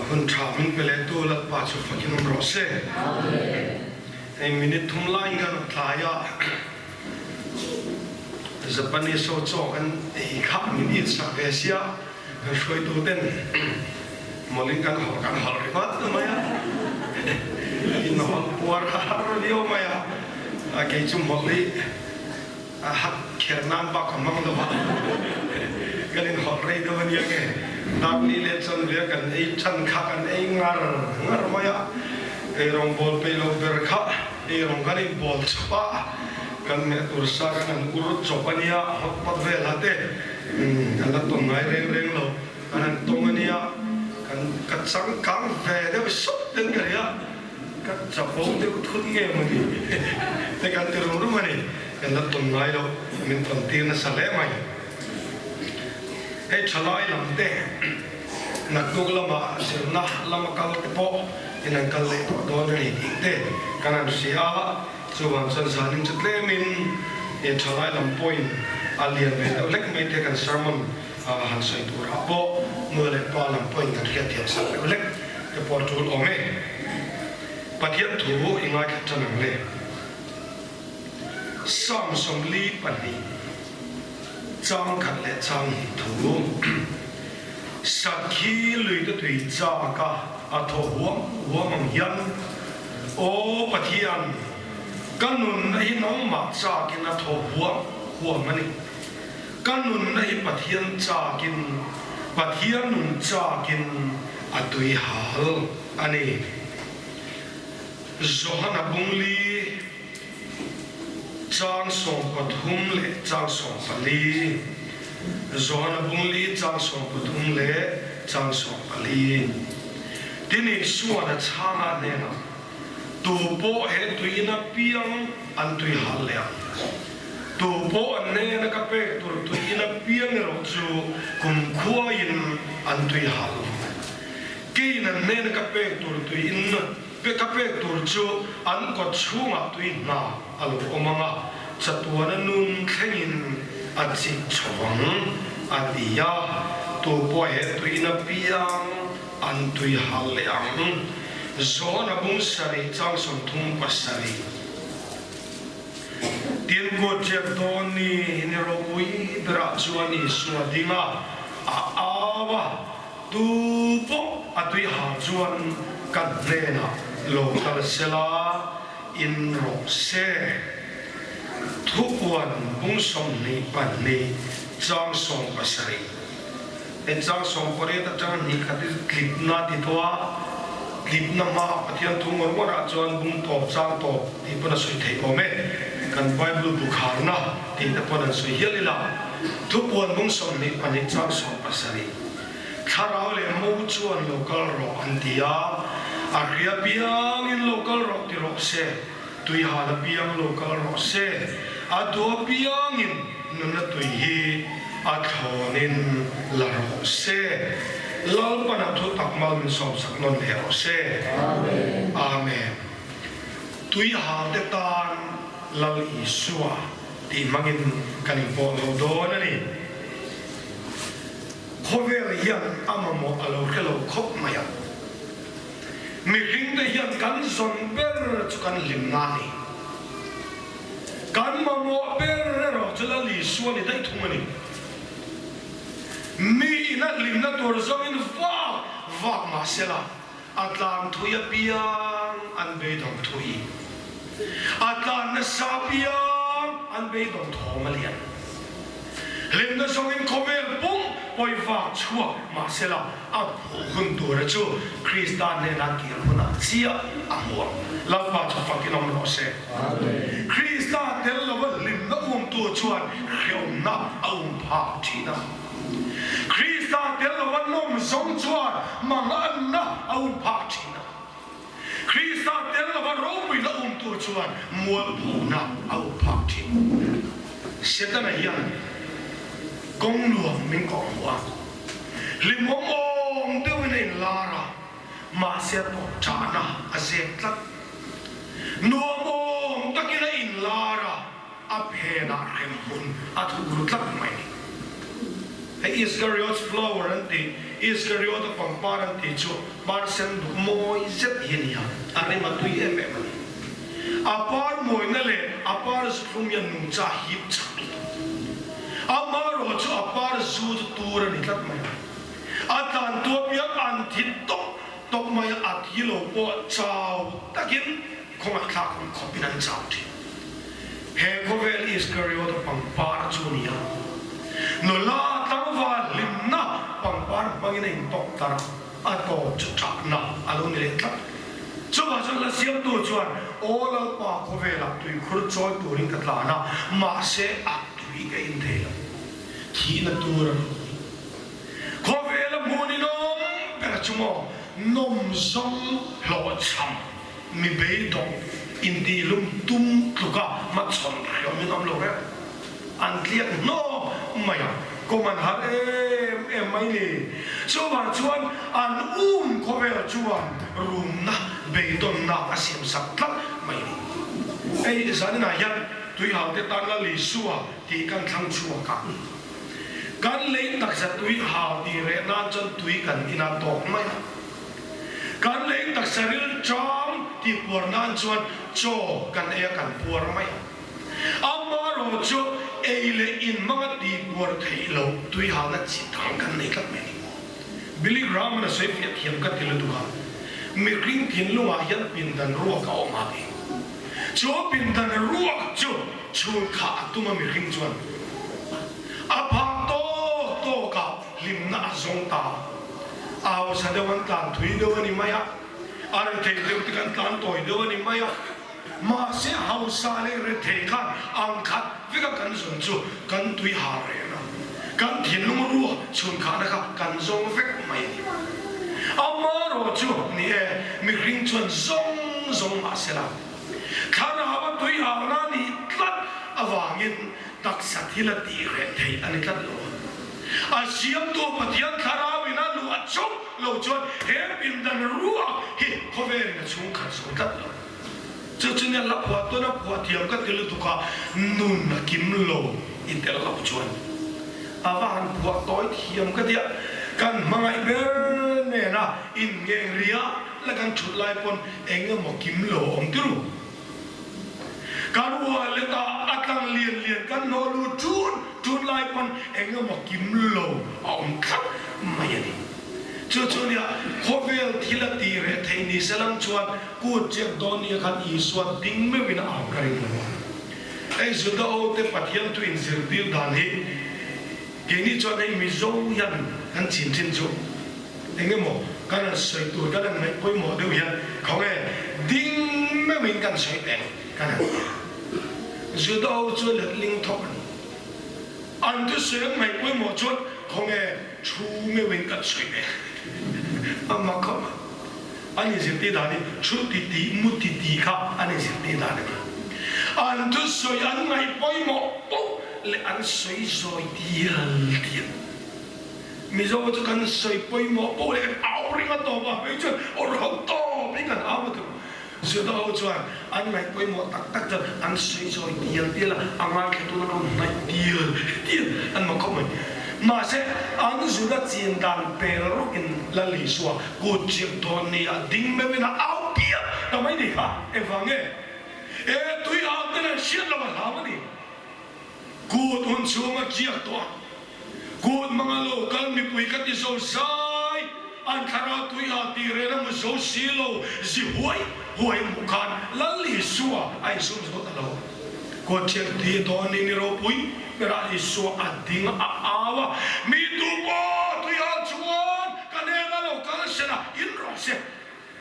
Hun tha min pe leh tu Lalpa chu fakin awm rawh se. Hei minute thum laiin kan rawn tlai a, Japanese ho chaw kan ei kha min it sak ve sia, kan hruaitu ten mawlin kan hawlh kan hawlh ringawt mai a, in hawlh puar har viau mai a, kei chu mawlh hi A hak kher nan bak a hmang lo a, kan inhawlh rei deuh a nia nge, Darli leh Chanvia kan ei than kha kan ei ngar ngar mai a, eirawng bawl peih loh ber kha eirawng kan inbawl chawp a, kan meh tur sa kan han ur chawp a nia, hot pot vel ha te kan la tawn ngai reng reng lo, kan han tawng a nia, kan ka changkang ve deuh sawt ten ka ria. Ka chapo deuh thut nge maw ni te kan ti rum rum a ni. Kan la tawn ngai lo, min tawn tir nasa hle mai. Hei thalai lam te naktuk lama zirna lama kal te pawh in an kal leh tawh dawn a ni tih te kan han hria a, chuvang chuan zanin chu tlemin he thalai lam pawhin a lian ve deuh hlek mai te kan sermon han sawi turah pawh nu leh pa lam pawhin kan hriatthiam sak deuh hlek te pawh a tul awm e. Pathian thu i ngaithla tan ang le. Psalm 42 chang khat leh chang hnih thu Sakhi lui te tui chak a a thaw huam huam ang hian Aw Pathian, ka nunna hi nangmah chakin a thaw huam huam a ni. Ka nunna hi Pathian chakin, Pathian nun chakin a tui hal a ni. Johana bungli chang 13 leh chang 14 Johana bungli chang 13 leh chang 14 Tin Isuan a chhangah hnenah, Tu pawh he tuiin a piang an tui hal leh ang. Tu pawh an hnena ka pek tur tuiin a piang erawh chu kumkhuaiin an tui hal lo. Keiin an hnena ka pek tur tuiin ka pek tur chu an kawt chhungah tui hna a lo awm ang a, chatuana nun thlengin a chik chho ang, a ti a. Tu pawh he tuiin a piang an tui hal leh ang. Zawn a bung sarih chang 37. Tin kut riak dawn ni ni ropui berah chuan Isua ding a, a au a, Tu pawh a tui hal chuan ka hnenah lo kal sela, in rawh se. Thupuan bung 22 chang 17. Hei chang 18 atanga hnih khat hi tlipna ti tawh a, tlipna hma Pathian thu ngawr ngawrah chuan bung tawp chang tawp tih pawn a sawi theih awm e. Kan Bible bu kharna tih te pawn an sawi hial ila. Thupuan bung 22 chang 17 Thlarau leh mo chuan lo kal rawh an ti a, a hria piangin lo kal rawh ti rawh se, tuihal apiang lo kal rawh se, a duh apiangin nunna tui hi a thlawnin la rawh se. Lalpana thu tak mal min sawmsak nawn leh rawh se. Amen. Tuihal te tan Lal Isua tih hmangin kan inpawh lo dawn a ni. Khawvel hian a mamawh a lo hre lo khawp mai a. Mihringte hian kan zawn ber chu kan hlimna a ni. Kan mamawh ber erawh chu Lal Isua ni daih thung a ni. Mi ina hlimna tur zawngin vak vak mah sela, a tlan thui apiang an beidawng thui. A tlan nasa apiang an beidawng thawm a lian. Hlimna zawngin khawvel pum pawi vak chhuak mah sela, A hmuh hun tura chu Krista hnena kir hunah chiah a hmu ang. Lalpa chu fakin awm rawh se. Krista tel lova hlimna umtu chuan hreawmna a um phak thin a. Krista tel lova nawm zawng chuan manganna a um phak thin a. Krista tel lova ropuina umtu chuan mualphona a um phak thin. Setana hian kawng nuam min kawh hmuh a, hlimawm awm deuhin a inlar a, mahse a tawp chahna a zep tlat. Nuam awm takin a inlar a, a phenah hremhmun a thuk ru tlat mai. Hei Iscariot's flower an tih, Iscariot-a pangpar an tih chu par sen duk mawi zet hi a ni a, a rim a tui em em a ni. A par mawina leh a par zu thlum hian nungcha hip chak lutuk. Amaherawh chu a par zu chu tur a ni tlat mai a. A tlan tuap hian an thi tawp tawp mai a, a thi lo pawh chau takin Khawngaihthlak awm khawpin an chau thin. He khawvel Iskariota pangpar chu a ni a, nula tlangval hlimna pangpar hmangin a intawk tar a, a tawp chu ṭahna a lo ni leh tlat. Chuvah chuan hla siamtu chuan, Aw Lalpa, khawvelah tuikhur chawi turin ka tlan a, mahse a tui ka in thei lo. Thihna tur a lo ni. Khawvela hmun inawm ber chu maw nawmzawm hlawhchham. Mi beidawng intihlum tum tluka hmachhawn hriawmin awm lo reuh. An tliak hnawk mai a, kawm an har em em mai ni. Chuvang chuan an um khawvel chuan rumna beidawnna a siam sak tlat mai ni. Hei zaninah hian tuihaute tan la Lisua tih kan thlang chhuak a. Kan lei taksa tuihau tih reh nan chuan tui kan ina tawk mai a. Kan lei taksa ril ṭang tih puar nan chuan chaw kan ei a kan puar mai a. Amaherawh chu ei leh in hmanga tih puar theih loh tuihalna chi dang kan nei tlat mai a ni. Billy Graham-a'n a sawi fiah thiam ka ti lutuk a, mihring thinlungah hian pindan ruak a awm a ti. Chu pindan ruak chu chhunkhah a tum a mihring chuan a phak tawk tawk a hlimna a zawng ta a. A hausa deuh an tlan thui deuh a ni mai a, a rethei deuh te kan tlan tawi deuh a ni mai a. Mahse hausa leh rethei khan ang khat veka kan zawn chu kan tui har reng a, kan thinlung ruah chhunkhahna kha kan zawng vek mai a ni. Amaherawh chu ni e, mihring chuan zawng zawng mahsela thlarau a tui harna a nih tlat avangin taksa thil a tih reh theih a ni tlat lo a. A siamtu Pathian Thlarauin a luah chauh lo chuan he pindan ruak hi khawvelin a chhungkhat zo tlat lo. Chu chu nia hla phuah tawn a phuah thiam ka ti lutuk a, nun a kim lo i tel lo chuan a va han phuah tawi thiam ka ti a, kan hmangaih ber nena inngeng ria la kan thut lai pawn eng emaw kim lo a awm tirh. Kan wallet ah a tlang lian lian kan hnawh lut tun tun lai pawn eng emaw kim lo a awm tlat mai a ni. Chu chu nia khawvel thil a tih reh theih ni se lang chuan kut chek dawn nia khan Isua ding meuhin a au ka ring lo a. Hei Juda ho te Pathian thu inzirtir dan hi keini chuan hei Mizo hian kan chin thin chu. Eng emaw kan han sawi tur kan han ngaih pawimawh deuh hian khawnge ding meuhin kan sawi teh kan han ti a. Juda ho chu letling thawk a ni. An thusawi an ngaih pawimawh chuan khawnge thu meuhin kan sawi teh a mak khawp mai. An inzirtir dan hi thu ti tih mu ti tih kha an inzirtir dan a ni. An thusawi an ngaih pawimawh poh leh an sawi zawi dial dial. Mizo chu kan sawi pawimawh pawh leh kan au ring a tawp a, hei chuan awr ho tawp in kan au a tur. Juda ho chuan an ngaih pawimawh tak tak chuan an sawi zawi tial tial a, a ngaithla tun an rawn hnaih tial tial an mak khawp mai. Mahse an Juda chin dan pel rawkin Lal Isua kut chiah dawn nia ding meuhin a au piap ta mai ni kha engvang nge? E tui au ten an hriat lo a hlau a ni. Kut hun chhunga chiak tawh a, kut hmanga lo kal mipui ka ti zo zai, an thlarau tui ha tih rel a mu zo si lo, zi huai huai hmuh khan Lal Isua a insum zo ta lo. Kut thian ti dawn ni ni ropui berah Isua a ding a au a, Mi tu pawh tui hal chuan ka hnenah lo kal sela in rawh se.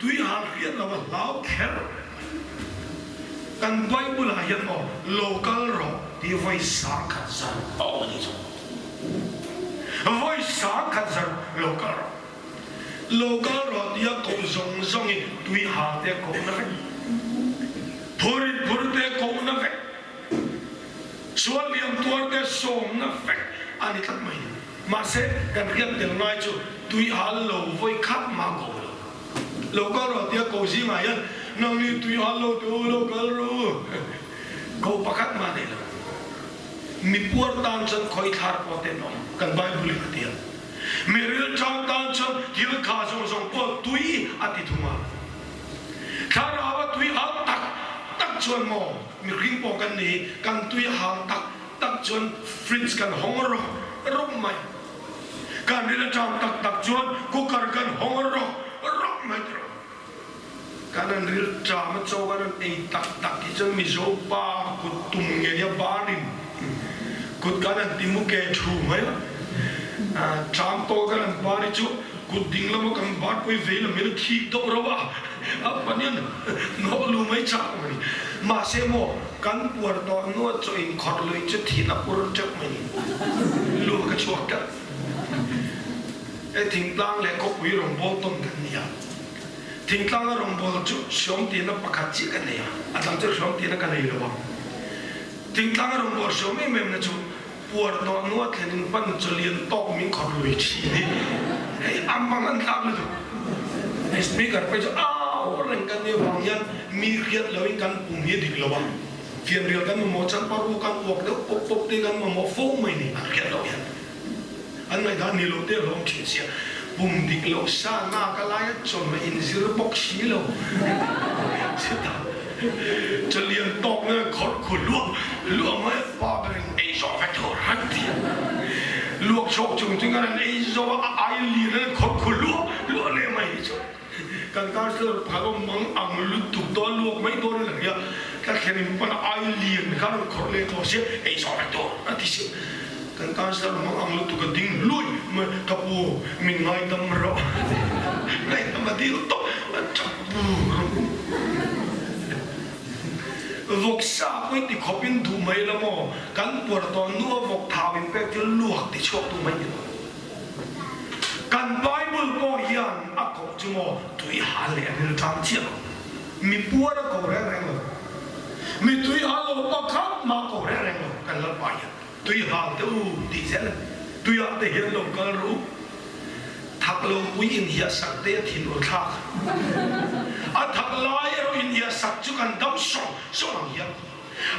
Tui hal hriat lo a hlau kher mai. Kan Bible ah hian maw lo kal rawh tih vawi 10,000 zar a awm a nih chu. Vawi 10,000 zar lo kal rawh. Lo kal rawh tia koh zawng zawng hi tui hal te kohna vek. Phurit phur te kohna vek. Sual liam tuar te sawmna vek a ni tlat mai. Mahse, kan riat tel ngai chu tui hal lo vawi khat mah ko lo. Lo kal rawh tia ko zingah hian nangni tui hal lo te u lo kal ru ko pakhat mah nei lo. Mi puar tan chuan khawi thlar pawh tenawm, kan Bible in a ti a. Mi rilṭam tan chuan thil kha zawng zawng pawh tui a ti thung a. Thlarau a tui hal tak tak chuan maw mihring pawh kan ni, kan tui hal tak tak chuan fridge kan hawng rawk rawk mai. Kan ril a ṭam tak tak chuan cooker kan hawng rawk rawk mai tawh. Kan an ril ṭam a chaw kan an ei tak tak hi chuan Mizo pa kut tum ngei a barin kut kan an ti mu ke thu mai a. Ṭam tawh kan an bar hi chu kut ding lama kan bar pawh hi vei lam hian a thik deuh reuh a, a panian hnawh lu mai chak mai. Mahse maw kan puar tawh hnua chaw inkhawrh lui chu thin a pur teuh mai ni. Lu ka chhuak tlat. He thingtlang leh khawpui rawngbâwl tawn kan ni a. Thingtlanga rawngbâwl chu hriawm tihna pakhat chiah ka nei a, a dang chu hriawm tihna ka nei lo a. Thingtlanga rawngbâwl hriawm em emna chu puar tawh hnua thlenin pan chaw lian tawk min khawrh lui thin hi hei a mang an tlak lutuk. Hei speaker phei chu au reng kan nih avang hian mi hriat loin kan pum hi a dik lo a, fianrial kan mamawh chuan paru kan uak deuh pawp pawp te kan mamawh fo mai ni an hriat loh hian. An ngaihdan ni lo te hlawm thin sia, pum dik loh sa nak a laia chawlhna inzir bawk si lo. Chutah chawlian tawk nge khawrh khu luah luah mai a, pa berin ei zawh vek tur an ti a. Luak chhuak chung chung hian an ei zo a, a ai lian an khawrh khu luah luah leh mai hi chu kan councillor pakhat awm mang ang lutuk dawn luak mai dawn in a ria, ka thlen in pawn a ai lian kha rawn khawrh leh tawh sia, ei zawh vek tur a ti sia. Kan councillor mang ang lutuk a ding hlui mai, ka pu min ngaidam rawh ngaidam a dil tawp a tap bur a. Vawksa pawh i ti khawp in duh mai la maw, kan puar tawh nu a vawk thau in pek chu luak ti chhuak tu mai ni lo. Kan Bible pawh hian a koh chu maw tui hal leh a ril tang chiah lo. Mi puar a ko reng reng lo. Mi tui hal lo pakhat mah a ko reng reng lo kan Lalpa hian. Tui hal teh u tih zel a ni. Tuiah te hian lo kal rawh u. Thak lo pui inhiah sak te a thin ur thlak. A thak lai erawh inhiah sak chu kan dam sawng sawng ang hian.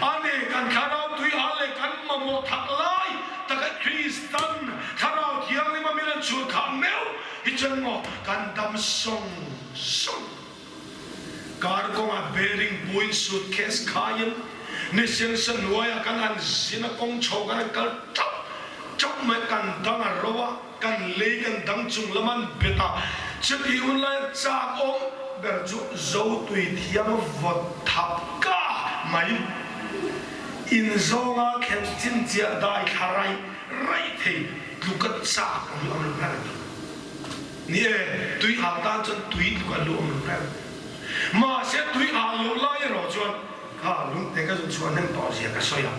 A ni, kan thlarau tui hal leh kan mamawh thak lai taka Kristan Thlarau Thianghlim a min an chhun khah meuh hi chuan maw kan dam sawng sawng. Kar kawngah bearing puin suitcase khaiin ni sensa hnuaiah kan han zin a, kawng chho kan han kal tap tap mai, kan dang a ro a, kan lei kan dang chung lam an bet a, chutih hun laia chak awm ber chu Zotui thiang vawt thap ka mai in zawnga thlen chin chiah dai thla raih raih thei tluka chak ang awm lo reng. Ni e, tui hal tan chuan tui tluk a lu awm lo reng. Mahse tui hal loh lai erawh chuan kha lungte ka zun chhuah hnem tawh zia ka sawi a.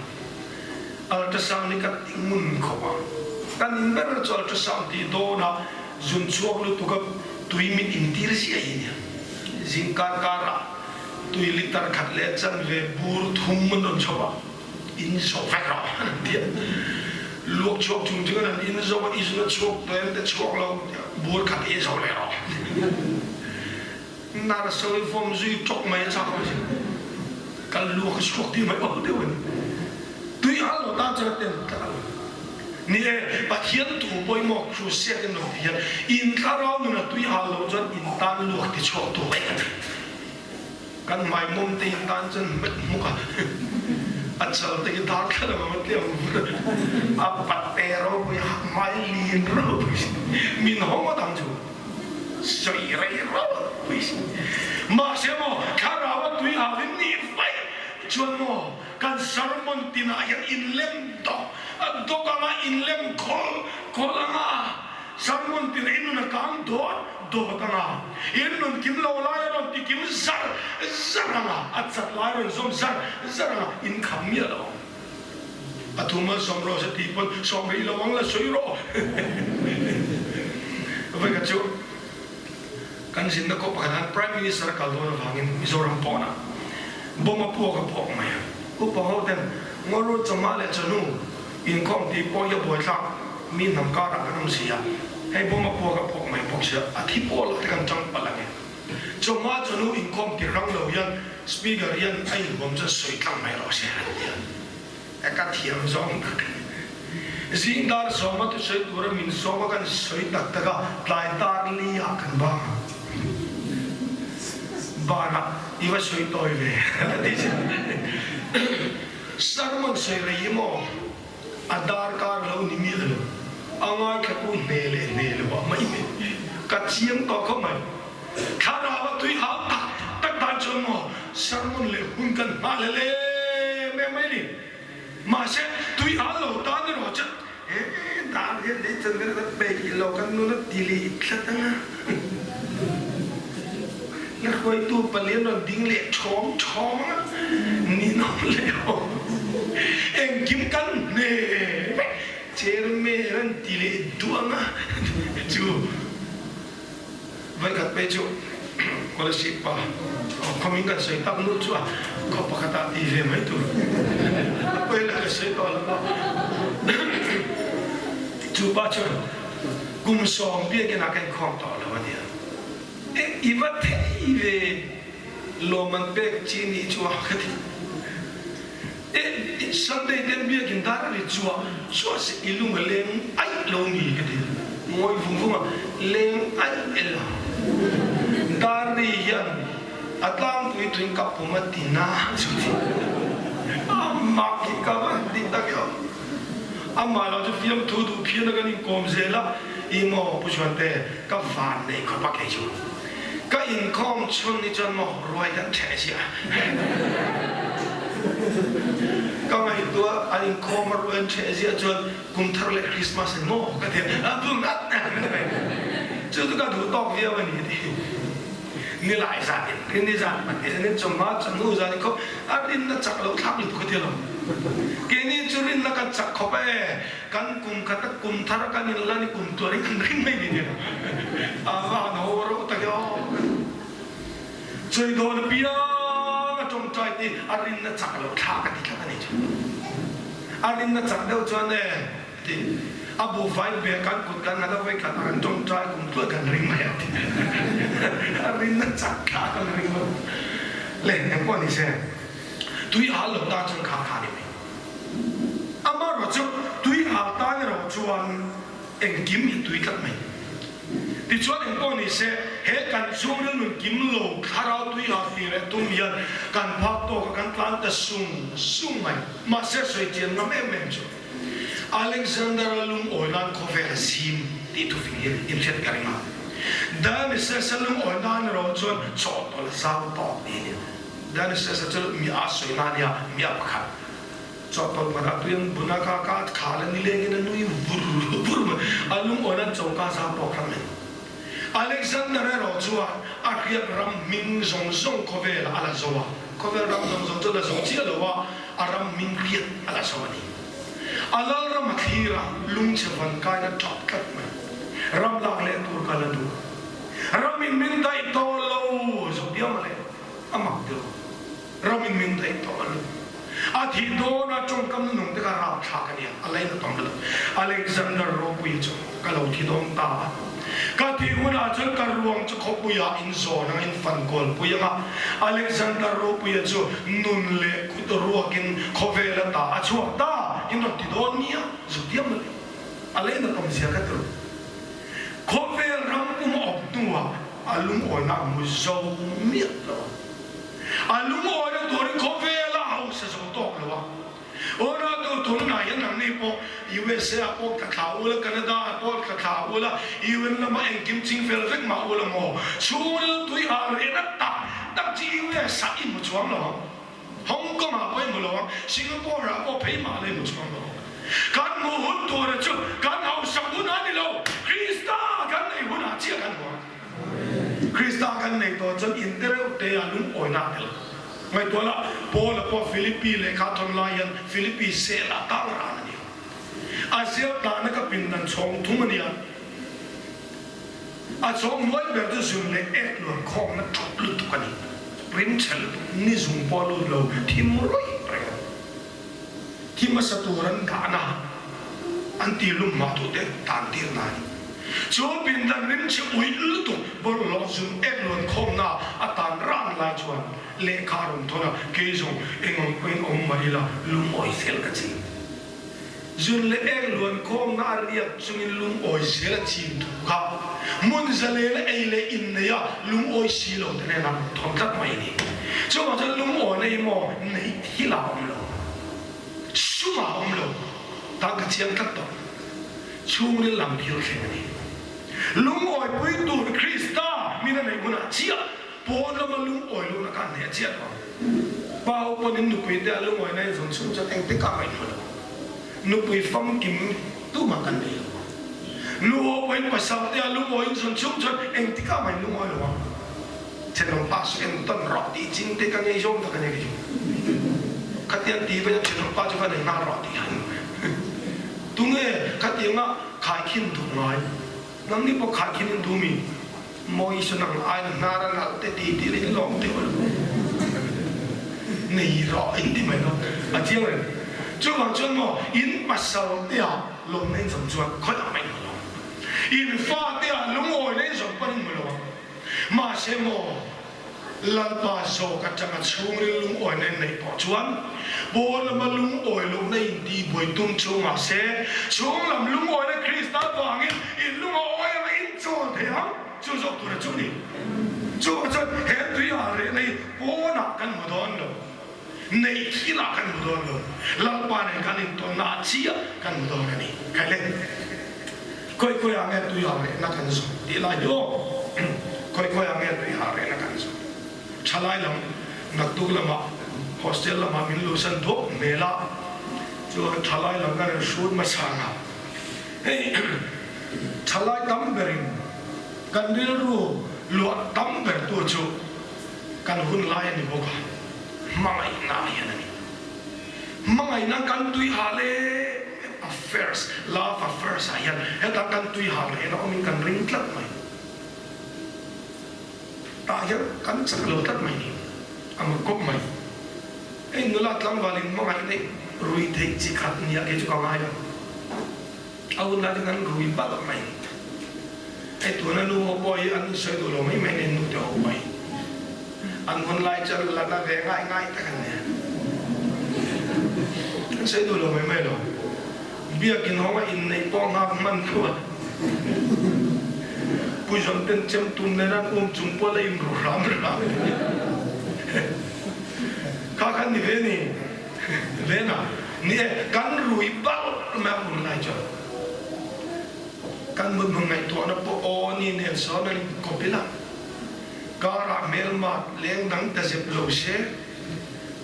Ultrasound hi ka ti ngun khawp a. Kan in ber chu ultrasound tih dawn a zun chhuak lutuk a tui min intir ziah hi nia. Zing kar karah tui litre khat leh chanve bur thum an rawn chho a. In zo vek rawh an ti a, luak chhuak chung chuan an in zo a, i zun a chhuak tawh em te chhuak lo bur khat i zo leh rawh. Nar sawi vawm zui tawk mai a chak awm si, ka luak a chhuak tih mai awm deuh a ni. Tui hal lo tan chuan a ten tlat ang. Ni e, Pathian tu pawimawh crusade in rawn ti hian in thlarau nun a tui hal lo chuan in tan luak ti chhuak tu vek a ni. Kan hmaimawm te in tan chuan hmet hmuk a, a chal te hi darthlalang ang a ti ang vur a, a pate ropui a hmai lin ropui si, min haw ngawt ang chu sawi rei ropui si. Mahse maw thlarau a tui hal in nih vaih chuan maw kan sermon tinah hian inlem dawk dawk anga inlem khawl khawl anga sermon tinah i nun a kang dawt Dawt anga in rawn kim lo lai a rawn ti kim zar zar anga a chat lai rawn zawm zar zar anga in kham miah lo ang. A thum a sawm rawh se tih pawn sawm rih lo ang la sawi rawh. Vawikhat chu kan zinna kawh pakhat han Prime Minister a kal dawn avangin Mizoram pawnah bomb a puak a puak mai a. Upa ho ten Ngawrul chawhma leh chawhnu inkhawm tih pawh hi a buaithlak. Mi hnam karah kan awm si a, hei bawm a puak a puak mai bawk sia, a thi pawh lah te kan tang palh ang e. Chawhma chawhnu inkhawm ti rang lo hian Speaker hian a inhuam chuan sawi tlang mai rawh se an ti a. Ka thiam zawng tak a ni. Zing dar sawma thusawi tura min sawm a kan sawi tak tak a, tlai dar li ah kan bang a. Banah i va sawi tawi ve a ti che. Sermon sawi rei hi maw a darkar lo ni miah lo, a ngaithla tu hne leh hne lo ah mai mai ka chiang tawh khawp mai. Thlarau a tui hau tak tak dan chuan maw sermon leh hun kan hmah leh lem em mai ni. Mahse tui hal lo tan erawh chuan he dan hian lei chan vel kan peih lo kan nun a ti leh tlat ang a. Na hruaitu palian rawn ding leh ṭhawm ṭhawm ang a, ninawm leh awm engkim kan hne vek chairman an ti leh duh ang a chu. Voikhat pei chu Kolasib pa khawmin kan sawi tak nu chu a khaw pakhat ah ti ve mai tur a pawi la ka sawi tawh lo a. Chu pa chuan kum sawm biakinn ah ka inkhawm tawh lo a nia. E i va thei ve lawm an pek chi ni chu a ka ti. E Sunday ten biakinn dar a ri chuah chuah se i lung a leng aih lo ni ka ti. Ngawi vung vung a leng aih el a. Dar ri hian a tlangpui tuin ka pum a ti na chu ti. A mak hi ka va ti tak io. Amah lo chu fiamthu duh phian a kan inkawm zel a, i maw Pu Chhuante ka van nei khawp a kei chu. Ka inkhawm chhun hi chuan maw ruai kan ṭheh chiah. Ka ngaihtuah an inkhawm a ruai an ṭheh ziah chuan kum thar leh Christmas in maw ka ti a, a bung at mai. Chu chu ka duh tawk viau a ni ti. Ni lai zan in rin ni zan hman ni zan in chawhma chawhnu zan in khawp a rinna chak lo thlak lutuk a ti lo. Keini chu rinna kan chak khawp e. Kan kum khat a kum thar a kan in lan i kum tuar in kan ring mai ni nia. A va han ho reuh tak e aw. Choi dawn apiang a tawngtai ti a rinna chak lo thlak a ti tlat a ni chu. A rinna chak deuh chuan e ti a buhfai be kan kut kan nghat a vawi khat a kan tawngtai kum tluah kan ring mai a ti. A rinna chak thlak kan ring lo. Le engpawh ni se tui hal lo tan chuan kha kha ni mai. Amaherawh chu tui hal tan erawh chuan engkim hi tui tlat mai. Tichuan engpawh ni se, he kan chhungril nun kim lo thlarau tui hal tih leh tum hian kan phak tawk a kan tlan ta sung sung mai. Mahse sawi chian ngam em em chu Alexander-a lungawi nan khawvel a zim tih thufing hi inhriat ka ring a. Dionysus-a lungawi nan erawh chuan chawhtawlh a zau tawk ni a ni. Dionysus-a chu mi a sawi na nia, mi a pakhat. Chawhtawlh pakhat tui an bun a, ka ka khal a nilengin a nui vur vur mai. A lungawn an choka zau tawk ram mai. Alexander erawh chuan a hriat ram hming zawng zawng khawvelah a la zo a, khawvel ram zawng zawng chu a la zo chiah lo a, a ram hming hriat a la zo a ni. A lal ram a thlir a, lungchhe van kaina tap tlat mai. Ram lak leh tur ka la duh. Ramin min daih tawh lo, zuk diam a le. A mak deuh. Ramin min daih tawh a lu. A thih dawn a tawngkam na nung te kha rapthlak a nia, a lain a tam lutuk. Alexander Ropuia chu ka lo thi dawn ta a. Ka thih hunah chuan ka ruang chu khawpuiah in zawn ang in fan kual pui ang a. Alexander Ropuia chu nun leh kut ruakin khawvel ata a chhuak ta in rawn ti dawn nia, zuk diam lo. A lain a tam zia ka ti lo. Khawvel ram pum awp hnuah a lungawinak a hmu zo miah lo a. A lungawina turin khawvel a hausa zo tawk lo a. Aw tu tunah hian nangni pawh USA ah pawh thla thla ula, Canada ah pawh thla thla ula, UN lamah engkim ching fel vek mah ula maw? Chhungril tui al rehna tak tak chi US ah i hmu chuang lo ang. Hong Kong ah pawh i hmu lo ang, Singapore ah pawh phei mah la i hmu chuang lo ang. Kan hmuh hun tura chu kan hausak hun a ni lo, Krista kan nei hunah chiah kan hmu ang. Krista kan nei tawh chuan in te reuh te a lungawi na tel. Ngaihtuah la, Paula pawh Philippi lehkha thawn lai hian Philippi sel ah tang ran a ni. A ziak dahna ka pindan chhawng thum a nia. A chhawng hnuai ber chu zun leh ek luan khawkna ṭawp lutuk a ni. Rim chhe lutuk, ni zung pawh a lut lo, thim rawih reng a ni. Thi hmasa tur an dahna an ti lum mah duh te tan tir na a ni. Chu pindan rim chhe uih lutuk bawlhhlawh zun ek luan khawkna a tan ran lai. lai chuan lehkha a rawn thawn a, kei zawng eng ang pawhin awm mah ila lungawi zel ka ching. Zun leh eng luan khawmna a riak chungin lungawi zel a chin thu kha hmun zalena ei leh innei a lungawi si lo te nen a rawn thawn tlat mai a ni. Chuvang chuan lungawi nei maw neih thil a awm lo, sum a awm lo tan ka chiang tlat tawh. Chhungril lam thil thleng a ni. Lungawi pui tur Krista min a neih hunah chiah pawn lama lungawi lohna kha an nei a chiah lo ang. Pa ho pawn in nupui te a lungawi na in zawn chhung chuan engte kah ngaih hmu lo. Nupui famkim tumah kan nei lo ang. Nu ho pawhin pasal te a lungawi in zawn chhung chuan engte kah ngaih lungawi lo ang. Thenawm pa chu entawn rawh tih ching te ka ngei zawng tak a ni kei chu. Khatiang ti vei a thenawm pa chu va nei nghal rawh tih han. Tunge khatianga khaikhin duh ngai? Nangni pawh khaikhin in duh mi? Mawi sawn ang aina hnar a nalh te ti tir in lawm teuh lo. Nei rawh in ti mai lo. A chiang reng. Chuvang chuan maw in pasal te ah lawmna in zawm chuan khawi ah mah in hmu lo. In fa te ah lungawi na in zawm pawn in hmu lo ang. Mahse maw Lalpa zawk atanga chhungril lungawi na in neih pawh chuan pawn lama lungawi lohna in tih buai tum chu mahse chhung lam lungawina Krista vangin in lunga awi anga in chawl thei ang chu zawk tura chu ni. Chuvang chuan he tui ah rehna hi pawnah kan hmu dawn lo, neih thilah kan hmu dawn lo, Lalpa nen kan intawnna ah chiah kan hmu dawn a ni. Khai le. Khawi khawi ah nge tui har rehna kan zawh tih lai hi aw. Khawi khawi ah nge tui har rehna kan zawh. Thalai lam naktuk lamah hostel lamah min luhsan duak hmel a, chuan thalai lam kan rawn hrut hmasa ang a. Hei thalai tam berin kan rilru luah tam ber tu chu kan hun lai a ni bawk a, hmangaihna hian a ni. Hmangaihna kan tui hal em em affairs, love affairs ah hian heta kan tui hal rehna awmin kan ring tlat mai. Tah hian kan chak lo tlat mai ni. A mak kawp mai. Hei nula tlangvalin hmangaihna i rui theih chi khat nia kei chu ka ngai lo. A hun lai chu kan rui balh mai ni. Hei tuna nu ho pawh hi an insawi duh lo mai mai nen nu te ho pawh hi an hun lai chuan la na ve ngai ngai tak an nia. An sawi duh lo mai mai lo. Biakin hawnga inneih pawh nghak hman thu a. Puizawn ten chem tum nen an um chung pawh la inru hram hram. Kha khan ni ve ni. Vena, Ni e, kan rui balh mai a hun lai chuan. Kan mut hmun ngaihtuahna pawh aw ni nen sawn an inkawp ila, karah hmelmat leng dang ta zep lo se,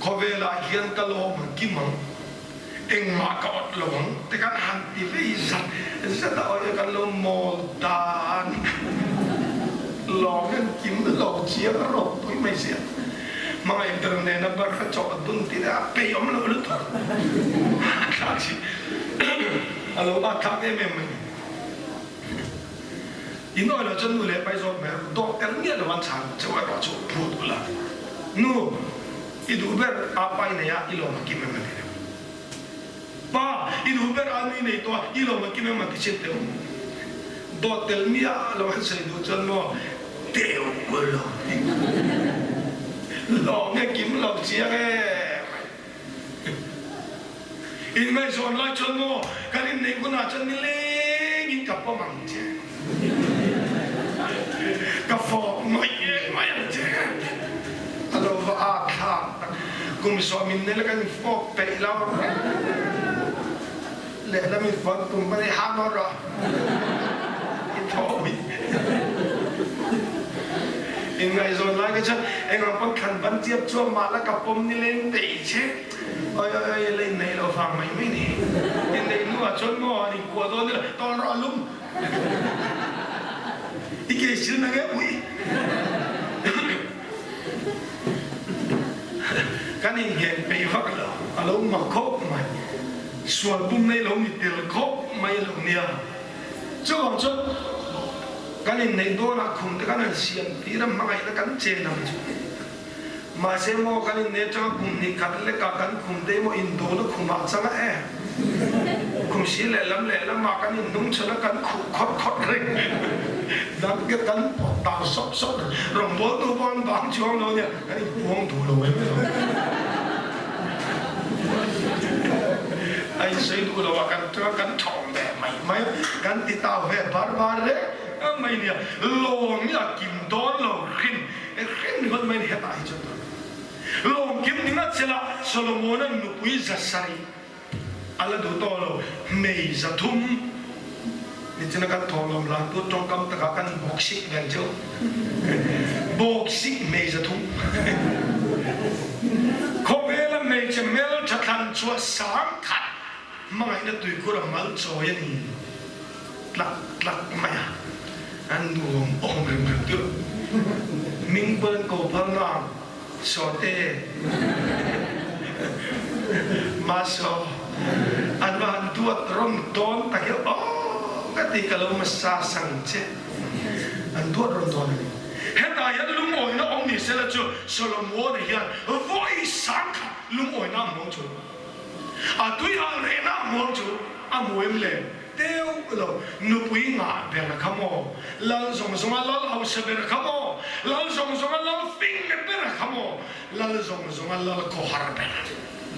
khawvelah hian ka lawm ang kim ang, engmah ka awt lo ang te kan han ti vei zat zat a, awi kan lo mawl dan lawng hian kim lo chiang a ropui mai sia. Hmangaih ber nena barkha chawh a dun tih a peihawm loh lutuk a thlak si. A lo bat thlak em em mai. In awi lo chuan nu leh pai zawk mai dawk tel miah lo an chhan chauh erawh chu phut ula. Nu, i duh ber a pai nei a i lawm a kim em a ti deuh. Pa, i duh ber a nui nei tawh a i lawm a kim em a ti chin deuh. Dawt tel miah lo an sawi duh chuan maw teu lo ti. Lawm e kim lo chiang em mai. Inngaihzawn lai chuan maw kan inneih hunah chuan nilengin ka pawm ang che, ka fawp ngawih ngawih ang che. A lo va at thlak tak. Kum sawm in nel kan infawp peih lo. Lehlam in fawt tum pawh ni ha nawn rawh. I thaw ui. Inngaihzawn lai kha chuan engah pawn thlan ban chiap chuan mah la ka pawm nileng peih che. Oi oi oi la inneih loh vang mai mai ni. Inneih hnuah chuan maw an inkuah dawn ila tawn rawh a lum. I ke sil na nge ui. Kan innghen peih vak lo a lo mak khawp mai. Sual pum nei lo ni tel khawp mai lo nia. Chuvang chuan kan inneih dawnah khum te kan han siam tir a hmangaihna kan chen ang chu. Mahse maw kan inneih atanga kum hnih khat lekah kan khum te emaw indawhna khumah chang a e. Khum si lehlam lehlamah kan inhnung chhan a kan khuh khawt khawt reng. Dang te kan pawt tau sawk sawk rawngbawltu pawh an bang chuang lo nia, kan inpuang duh lo em em. A insawi duh lo a, kan kan thawm ve mai mai a, kan ti tau ve bar bar reng mai nia, lawm hi a kim dawn lo hrim hrim ringawt mai ni hetah hi chuan. Lawm kim ni ngat sela Solomon-a nupui 700 a la duh tawh lo, hmei 300 nichina kan thawhlawm lan tu tawngkam takah kan bawksik vel chu bawksik hmei 300 khawvela hmeichhe hmeltha thlan chhuah 10,000 hmangaihna tuikhur a mal chawi a ni tlak tlak mai a, an nuam awm rem rem deuh hming pawn an ko phal na ang. Sawte, Maso, an va han duat rawn dawn tak hi aw ka ti ka lo hmasa sang che. An duat rawn dawn a ni. Hetah hian lungawina awm ni sela chu Solomon-a hian vawi 10,000 lungawina a hmuang chu. A tui hal rehna a hmuang chu a hmu em le? Deuh lo, nupui ngah ber kha maw? Lal zawng zawnga lal hausa ber kha maw? Lal zawng zawnga lal fing ber kha maw? Lal zawng zawnga lal khawhar ber?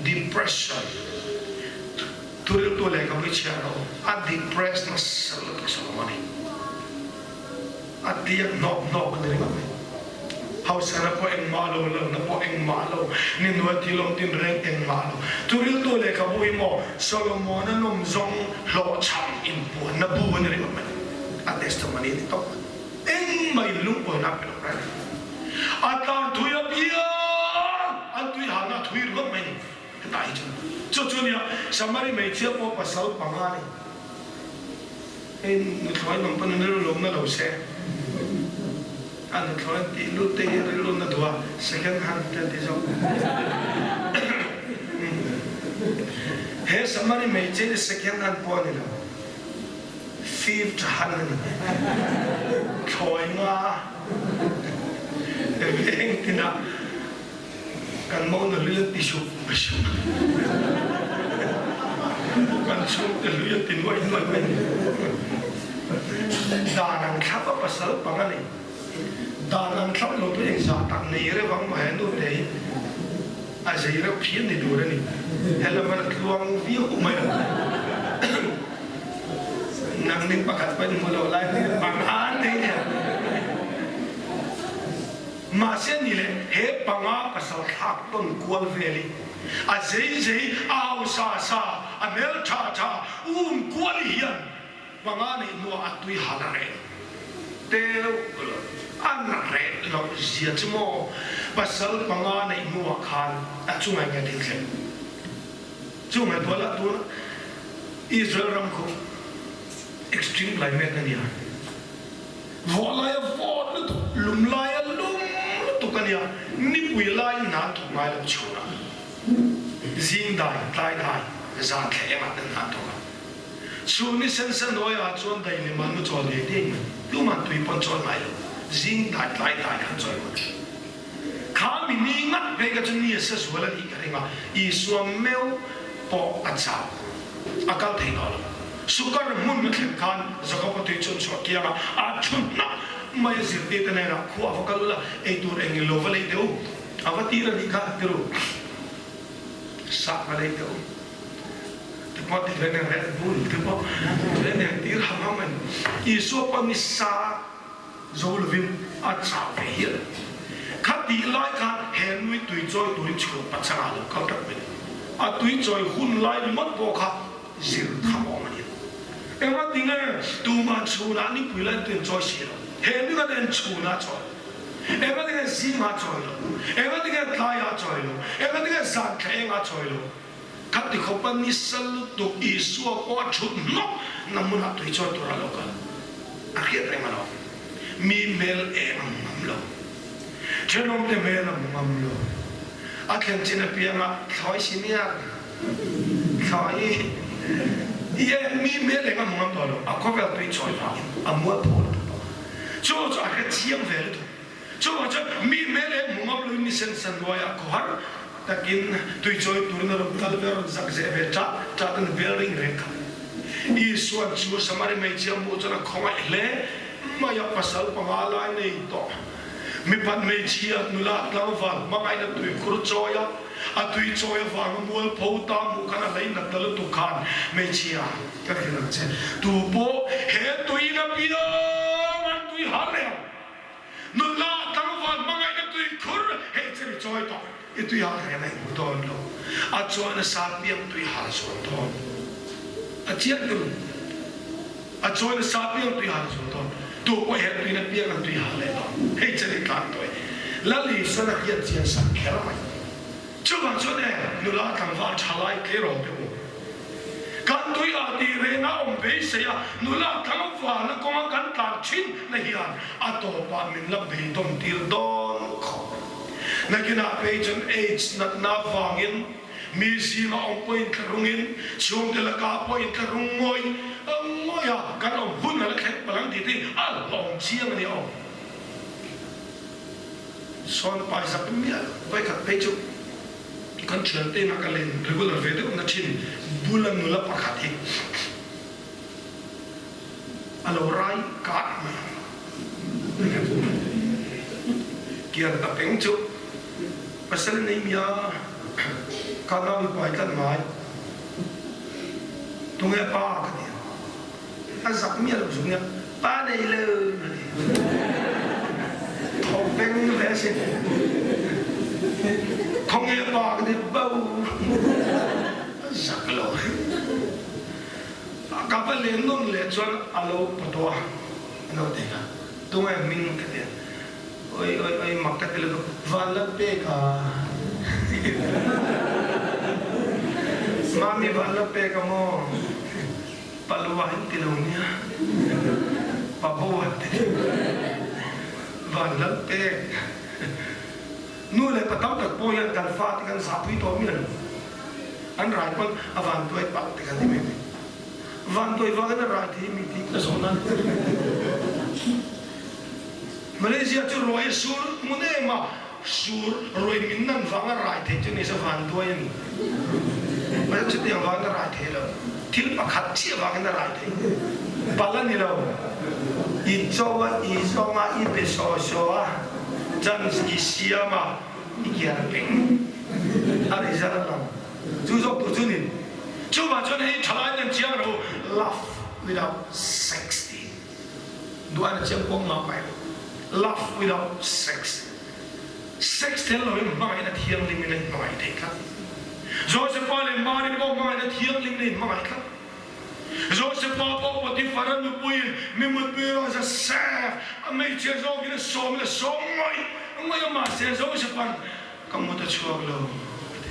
Depression Thuriltu lehkhabu i chhiar rawh u, a depressed nasa lutuk Solomon hi. A tiak hnawk hnawk a ni ringawt mai. Hausana pawh engmah lo, lalna pawh engmah lo, ni hnuai thil awm tin reng engmah lo. Thuriltu lehkhabu hi maw Solomona nawm zawng hlawhchham inpuanna bu a ni ringawt mai. A testimony a ni tawp mai. Engmah in lungpawina a pe lo reng. A tlan thui apiang an tui halna a thui ringawt mai ni. Hetah hi chuan chu chu nia Samari hmeichhia pawh pasal panga a ni. Hei nuthlawi lam pawn an rilru na lo se, a nuthlawi an tih lut te hi rilru na duh a, second hand te an ti zawk. He Samari hmeichhia hi second hand pawh a ni lo, fifth hand a ni. Thlawi nga veng tinah. Kan mo na hlui an ti sup sup. Kan chhungte hlui an ti nuaih nuaih mai ni. Dan an thlap a pasal pang a ni. Dan an thlap lo chu engzah tak nei reuh ang maw he nu te hi a zei reuh phian ni tur a ni. Helam an tluang viau mai a. Nangni pakhat pawhin hmu lo lai pang an nei nia. Mahse ni le, he panga pasal thlak tawn kual vel i a zei zei, a hausa sa, a hmel tha tha, um kual i hian panga neih hnuah a tui hal a reh teuh lo. An reh loh zia chu maw pasal panga neih hnuah khan a chungah nge thil thleng? Chu ngaihtuah lah tuna Israel ram khu extreme climate a nia. Vawh laia vawt lutuk, lum laia lum lutuk a nia, nipui laiin hna an thawk ngai lo chhunah zing dai, tlai dai, zan thleh engah ten hna an thawk a. Chhun ni sen sen hnuaiah chuan daihlim an mu chawl ngei ngei mai, tuman tui pawn chawl ngai lo, zing dai, tlai dai khan chawi mai. Kha mi ni ngat phei kha chu ni a se zual a nih ka ring a, Isua meuh pawh a chau, a kal thei tawh lo. Sukar hmun a thlen khan Jakob-a tui chuan chhuah kiang a, a thu hnap mai a zirtirte hnenah, Khua a va kal ula, ei tur eng ilo va lei teh u, a va tir a nih kha, ti ru. Sak va lei teh u. Ti pawh ti ve nen Red Bull te pawh ti ve nen tir ham ham a ni. Isua pawh ni sa zo lovin a chau ve hial. Khatih lai khan he nui tui chawi turin chhun pachangah a lo kal tlat mai a ni. A tui chawi hun lai ringawt pawh kha zir tham awm a ni. Engati nge tumah chhunah nipui lai tui an chawi si lo? He nunga nen chhunah chawi lo. Engati nge zingah chawi lo? Engati nge tlaiah chawi lo? Engati nge zan thla engah chawi lo? Khati khawpa nisa lutuk Isua pawh a thut hnawk na hmunah tui chawi tur a lo kal. A hriat reng a lo. Mi hmel eng a hmu ngam lo. Thenawmte hmel a hmu ngam lo. A thlen chin apianga thlawi si nia. Thlai i e mi hmel eng a hmu ngam tawh lo, a khawvel tui chawi vangin a mual pho lutuk tawh. Chu chu a hre chiang ve lutuk. Chuvang chuan mi hmel eng hmu ngam loin ni sen san ruaiah khawhar takin tui chawi turin a rawn kal ve, a rawn zak zeh ve ṭah ṭah ten bel ring reng kha. Isuan chu Samari hmeichhia hmuh chuan a khawngaih hle. mai a, pasal panga lai nei tawh. Mipat hmeichhia nula tlangval hmangaihna tuikhur chawi a, a tui chawi avanga mualpho ta hmuh khan a hleinat ta lutuk khan hmeichhia ka hrilh ang che. Tu pawh he tuiin a piang an tui har leh ang. Nula tlangval hmangaihna tuikhur hei che mi chawi tawh i tui har reng a inhmu dawn lo. A chuan a sa piang tui har zual dawn. A chiang tur. A chawi nasa piang tui hal zual dawn. Tu pawh hian tuina piang an tui hal leh dawn. Hei chen i tlan tawh e. Lal Isua hian chian sak kher mai. Chuvang chuan e, nula tlangval tha lai tleirawl te u. Kan tui ah tih reng a awm beisei a, nula tlangval na kawnga kan tlan thin na hian a tawpah min la beidawn tir dawn khawp. Nakinah phei chuan AIDS natna vangin Mi zinga awm pawhin tla rungin, chhungte lakah pawhin tla rung ngawih ngawih a, kan awm hun a la thleng palh ang tih te hi a hlawm chiang a ni aw. Sawn pai zak miah lo, vawikhat phei chu kan thiante inah ka len regular ve deuh na thin bula nula pakhat hi a lo rai kah mai a, kian ta peng chu. Pasal nei mia ka nau i pai tlat ngai. Tunge pa ka ti a. A zak miah lo zuk nia, pa nei lo a ti. Thawk veng ve a si. Khawnge pa ka ti bo. A zak lo. Ka va len nawn leh chuan a lo pawt a, a lo ti a. Tunge hming ka ti a. Oi oi oi mak ka ti lutuk van la pek a Mami van la pek a maw Palua in ti lo nia Pa bo an ti van la pek Nu leh pa tam tak pawh hian kan fa te kan zahpui tawh miah lo an rai pawn a van tuai palh te kan ti mai mai van tuai vangin a rai thei mi tih ka zawh nan. Malaysia chu ruai a sur hmun em a, sur ruai min nan vang a rai thei chu nise van duai a ni. Mahse chutiang vangin a rai thei lo, thil pakhat chiah vangin a rai thei. Pal a ni lo, i cho a, i zawng a, i be saw saw a, chance i siam a, i kiar peng a result a lang. Chu zawk tur chu ni. Chuvang chuan hei thalai nen chiang ro love without sex tih. Duan a chiang kuang ngam mai lo. Love without sex. Sex tel loin hmangaihna thianghlim in a inhmangaih thei tlat. Josefa leh Mari pawh hmangaihna thianghlim in a inhmangaih tlat. Josefa pawh Potiphar-a nupuiin mi mutpui rawh Josef a hmeichhia zawkin a sawm in a sawm ngawih ngawih a mahse Josefa'n ka mut a chhuak lo a ti.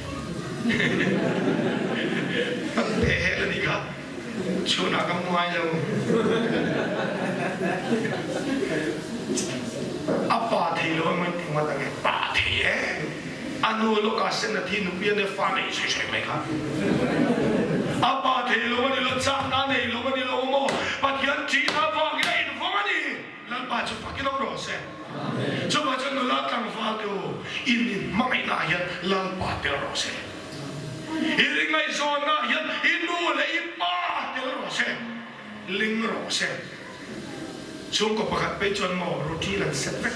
Peh hel a nih kha. Chhunah ka hmu ngai lo. A pa thei lo emaw in ti ngawt ang e. Pa thei e. A nu lawkah sen a thi nupui a nia fa nei sawi sawi mai kha. A pa thei lo a ni lo, chakna a nei lo a ni lo maw? Pathian ṭihna avangin a invawng a ni. Lalpa chu fakin awm rawh se. Chuvah chuan nula tlangval te u, in inhmangaihnaah hian Lalpa tel rawh se. I ri ngaihzawnnaah hian i nu leh i pa tel rawh se, ling rawh se. Chhungkaw pakhat phei chuan maw routine an set vek.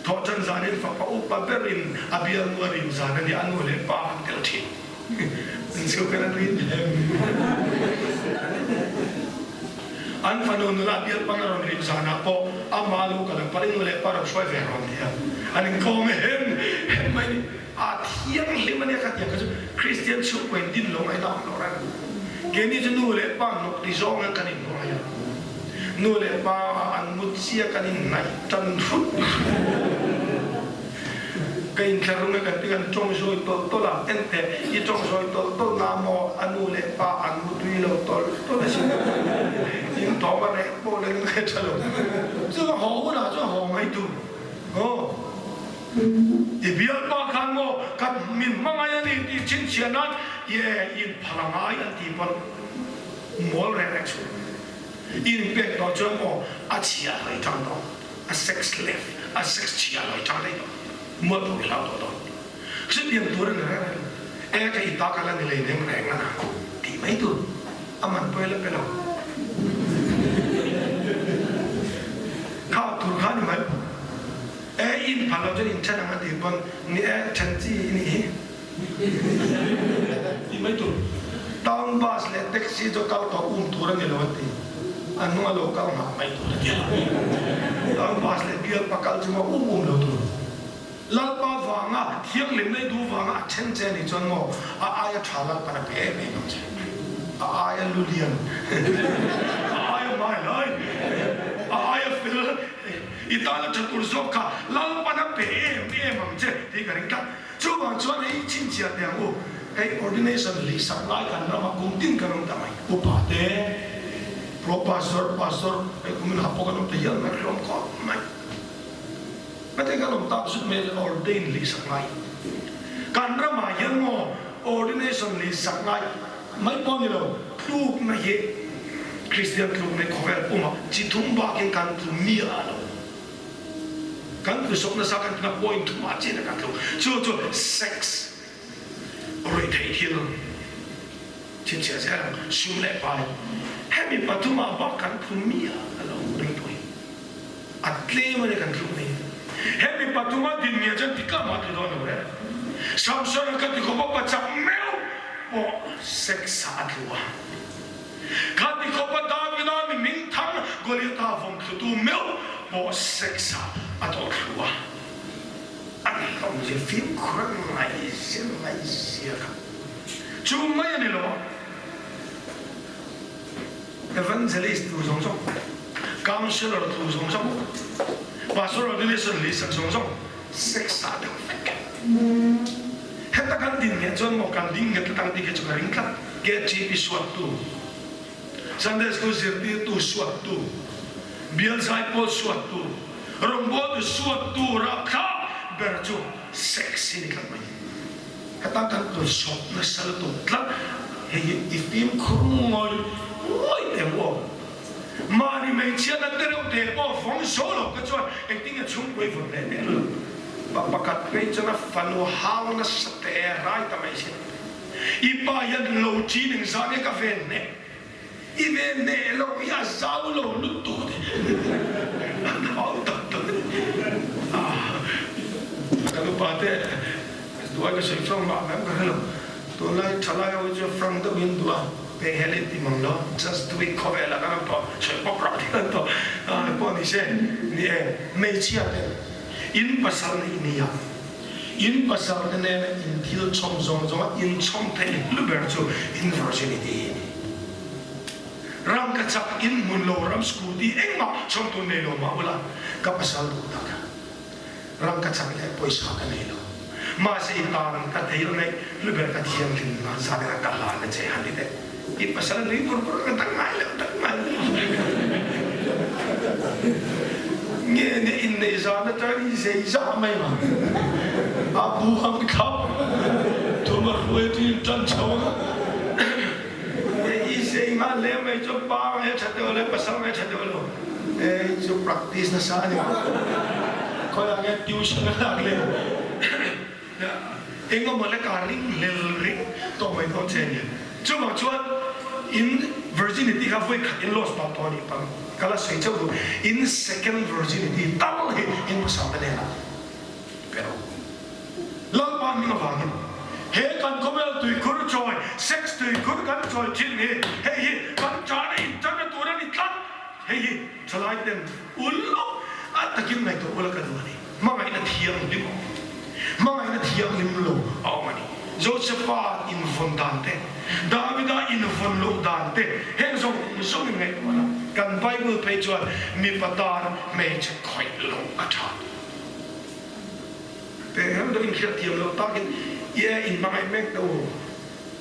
Thawhṭan zanin fapa upa berin a bialnu a rim zan a nia, a nu leh pa an tel ṭhin. An chhungkaw an rin em? An fanu nula bialpan a rawn rim zanah pawh ama lu ka lang palh in nu leh pa rawn hruai ve rawn ti a, an inkawm hem hem mai ni. A thianghlim a nia kha tiang kha chu Kristian chhungkaw in din lo ngaihna awm lo reng. Keini chu nu leh pa hnawk ti zawng hian kan inhnuai a, nu leh pa an mut chia kan inhnaih tan hrut. Ka inthlahrung e kan ti kan tawng zawi tawlh tawlh a, enteh i tawng zawi tawlh tawlh na maw a nu leh pa an mu tui lo tawlh tawlh a sin in thawm a reh pawh leh ngai tha lo chu a haw hunah chuan haw mai tur aw i bialpa khan maw ka min hmangaih a ni tih chhinchhiah nan ye in phal a ngai an ti pawn mawl reng reng chhun in pek tawh chuan maw a chhia hlei tang tawh. A sex left, a sex chhia lo i tang daih tawh. Mualpho i hlau tawh dawn. Chutiang tur a ni reng reng. E ka i ta ka la ni lei nem reng a na tih mai tur a man pawh i la pe lo. in phal lo chuan inthen ang a tih pawn ni e, then chi i nih hi tih mai tur. Town bus leh taxi chu kal tawh um tur a ni lo a ti. A hnung a lo kal nghah mai tur a ti a. Town bus leh bial pa kal chu maw um um lo tur. Lalpa vanga thianghlim leh duh vanga a then che nih chuan maw a aia tha Lalpan a pe em em ang che. A aia lulian, a aia hmailai, a aia fel i tana tha tur zawk kha Lalpan a pe em em ang che tih ka ring tlat. Chuvang chuan hei chhinchhiah teh ang u, hei ordination lihsak lai kan rama kum tin kan awm ta mai. Upa te, pro pastor, pastor, hei kumin ha pawh kan awm ta hial mai, hlawm khawp mai. Heti kan awm tak zut mai le ordain lihsak ngai. Kan ramah hian maw ordination lihsak ngai mai pawh ni lo, tlukna hi Kristian tlukna hi khawvel pumah chi thum bakin kan tlu miah lo. Kan tlu sawk nasa kan tina point thumah chiah kan tlu. Chu chu sex ruihtheih thil chhinchhiah zel ang, sum leh pai. Hemi pathumah bak kan tlu miah lo ringtu hi. A tlem a ni kan tluk nei. He mi pathuma din nge chuan tikah mah ti dawn lo e. Samson a ka ti khawp a pachak meuh pawh sex ah a tlu a. Kha ti khawp a Davida mi hmingthang Goliatha vawm thlutu meuh pawh sex ah a tawh thlu a. A hlawm zia fimkhur a ngaihzia ngaihzia kha chu mai a ni lo a. Evangelist tu zawng zawng, Counsellor tu zawng zawng, Pastor Ordination lihsak zawng zawng sex ah deuh vek. Heta kan din ngeh chuan maw kan ding nget atang ti khi chu ka ring tlat. KTP suattu, Sunday School zirtirtu suattu, Bial zaipawl suattu, rawngbawltu suattu rapthlak ber chu sex hi ni tlat mai. Heta kan tun sawp nasa lutuk tlat, hei hi i fimkhur ngawih ngawih teh ang aw. Mahni hmeichhiatna te reuh te pawh vawng zo lo kha chuan engtin nge chhungkawi vawn leh teh lo. Pa pakhat phei chuan a fanu hau nasa teh rai ta mai si. I pa hian lo ṭin engzah nge ka ven hneh? I ven hneh lo hi a zau lo lutuk an hau tak tak a ni. Kan upa te duai ka sawi frank mah mai ka hre lo. Tunlai thalai ho hi chu frank deuh in duh a, peng hel in ti mang lo. Just do it khawvel ah kan awm tawh, sawi pawp rah thil an tawh. Pawh ni se, ni e, hmeichhia te in pasal neih nia. In pasal te nena in thil chhawm zawng zawnga in chhawm theih hlu ber chu in virginity hi a ni. Rangkachak in hmun lo ram scooty engmah chhawm tur nei lo mah ula ka pasal duh tak rangkachak leh pawisa ka nei lo. Mahse i tan ka theil neih hlu ber ka thianghlim na zan ina ka hlan a che han ti teh. I pasal a nui bur bur ka tak ngai lo tak ngai lo. Nge ne in nei zan atang i zei zah mai ma. A bu ang khap thum a hruai tu in tan chho ang. Nge i zei nga le mai chu pa ngai tha deuh le pasal ngai tha deuh lo. E chu practice nasa ani ma. Khoi ah nge tuition a lak le. Engemaw leka ring hlel ring tawh mai dawn che a ni. Chuvang chuan in virginity kha vawi khat in lost pah tawh a nih pang ka la sawi chauh duh. In second virginity tal hi in pasal te hnenah pe rawh. Lalpa hming avangin he kan khawvel tuikhur chawi, sex tuikhur kan chawi thin hi hei hi kan tana intanna tur a ni tlat. Hei hi thalai ten uluk a takin ngaihtuah ula ka duh a ni. Hmangaihna thianghlim a awm. Hmangaihna thianghlim lo a awm a ni. Josepha invawn dan te, Davida invawn loh dan te, heng zawng zawngin ngaihtuah la. Kan Bible phei chuan mipa tan hmeichhe khawih loh a tha. Pe hem deuh inhriatthiam loh takin i e inhmangaih mek deuh u.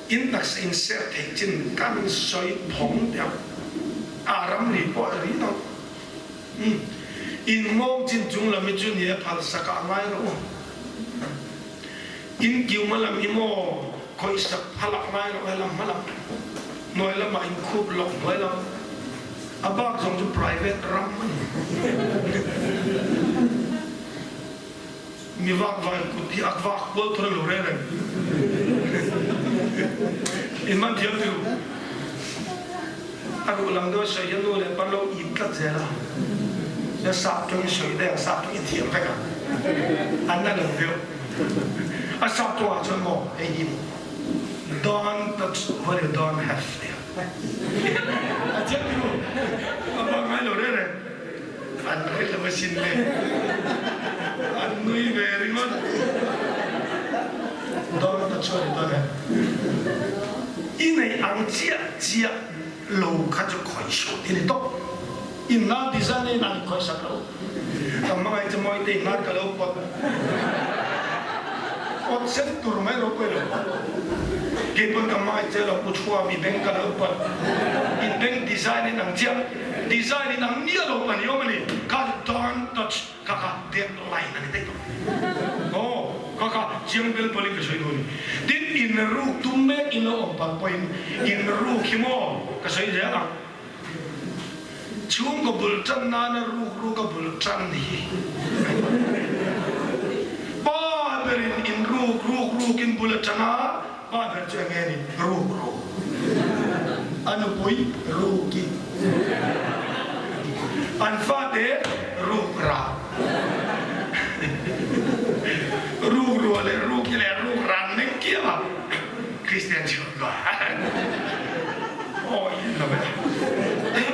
In taksa in serh theih chin kan sawi phawng teh ang. A ramri pawh a ri lo. Umm. In nghawng chin chung lam hi chu ni e phal sak ah ngai rawh u. In kiuma lam hi maw khawih sak phal ah ngai rawh he lam hma lam hnuai lam ah in khup lawk hnuai lam a bak zawng chu private ram a ni. Mi vak vai kut hi a vak kual thur a lo reng reng. In man thiam chu a ruh lang deuh a sawi hian nu leh pa lo ip tlat zel a. Chuan sap tawng i sawi daih ang, sap tawng i thiam vek ang. lo deuh. A sap tawngah chuan maw hei hi don't touch what you don't have tia a chiah ti u. A bang ngai lo reng reng. An rei lo asin le. An nui ve ringawt. Don't touch what you don't have. I neih ang chiah chiah lo kha chu khawih suh ti ni tawp. In hla design in an khawihsak lo. Ka hmangaih chu mawi te in hlan ka lo pawt. Pawt sen tur mai ro pawh i lo pawt. Kei pawn ka hmangaih che lo u chhuam i beng ka lo pawt. In beng design in ang chiah. Design in ang miah lo a ni awm a ni. Kha chu don't touch kha kha dead line a ni daih tawh. Aw kha kha chiang bel pawlin ka sawi duh a ni. Tin in ruk tum mek in lo awm palh pawhin in ruk hi maw ka sawi zel ang. Chhungkaw bul tan nana ruk ruk a bul tan hi pa berin in ruk ruk rukin bul a tan a, pa ber chu enge ni? Ruk ruk. A nupui ruki. An fate ruk ra. Ruk rua leh ruki leh ruk ran meng kiam a. Kristian chhungkua. Aw in lo e.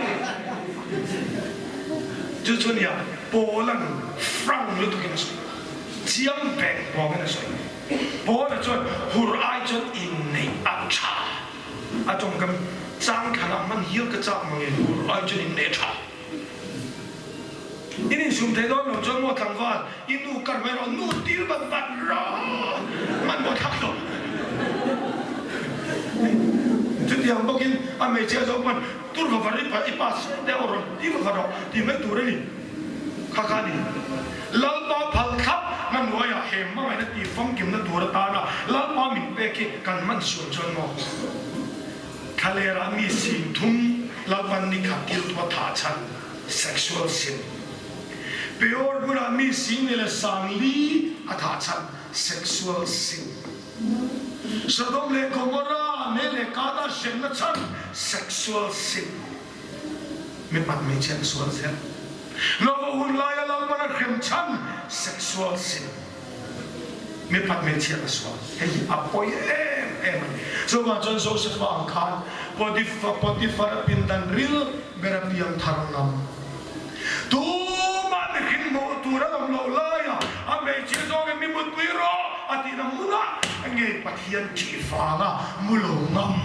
Chu chu nia Paul-a'n frank lutuk in a sawi. Chiang beng bawng in a sawi. Paul-a chuan hur ai chuan inneih a tha. A tawngkam chang thlan ah hman hial ka chak mange hur ai chuan inneih a tha. In insum thei dawn lo chuan maw tlangval i nu kar mai rawh nu tir bat bat rawh hman maw thlak lo. Chutiang bawkin a hmeichhia zawk hman tur va var i pa seng deuh rawn ti va var rawh tih mai tur a ni. Kha kha a ni. Lalpa phal thlap hmanruaiah he hmangaihna tih famkimna tur atana Lalpa min pek hi kan hman sual chuan maw? Thlalera mi 30 Lalpan ni khat thil tu a thah chhan, sexual sin. Peor bulah mi 10,040 a thah chhan, sexual sin. Sodom leh Gomorrah mei leh Kada hremna chhan, sexual sin. Mipat hmeichhia an sual zel. Nova hun laia Lalpan a hrem chhan, sexual sin. Mipat hmeichhia ka sual. Hei hi a pawi em em a ni. Chuvang chuan Joseph-a ang khan Potiphar a pindan ril ber a piang thar ngam. Tumah mihring hmuh tur an awm loh laia a hmeichhia zawngin mi mutpui rawh a tihna hmunah ngei Pathian ṭih vanga mu lo ngam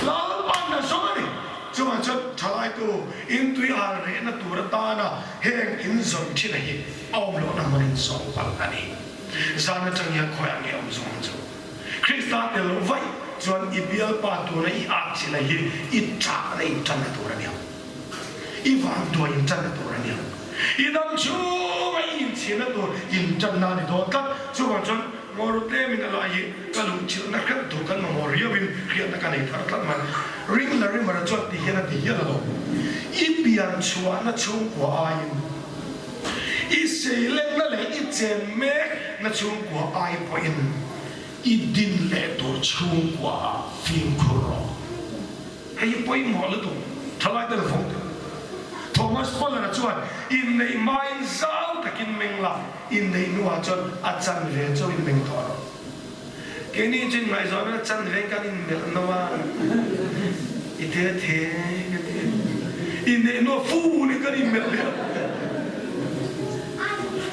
Lalpan a zawng a ni. Chuvang chuan ṭhalaitu intui al rehna tur atana heng inzawn ṭhina hi A awm lohna hmun in sawm palh a ni. Zan atang hian khawi ang nge awm zawng ang chu? Krista tel loh vaih chuan i bialpa tuna i at chila hi i chahna in tanna tur a ni ang. I vanduai in tanna tur a ni ang. I dam chhunga i inchhirna tur in tanna a ni dawn tlat. Chuvang chuan ngaw tlem in a lai hi ka luh chilhna hrep tur kan mamawh riau in hriatna ka nei thar tlat mai. Ring Larimer-a chuan ti hian a ti hial alawm. I pian chhuahna chhungkua aiin. I seilenna leh i chen mek na chhungkua ai pawhin i din leh tur chhungkua ah fimkhur rawh. Hei hi pawimawh lutuk, thalai te la fawng teh. Thomas Fuller-a chuan, Inneih hmain zau takin meng la, inneih hnuah chuan a chanve chauhin meng tawh rawh. Keini chu inngaihzawnna chanve kan inmelh no a, i the the ka ti. Inneih hnuah fun in kan inmelh leh a,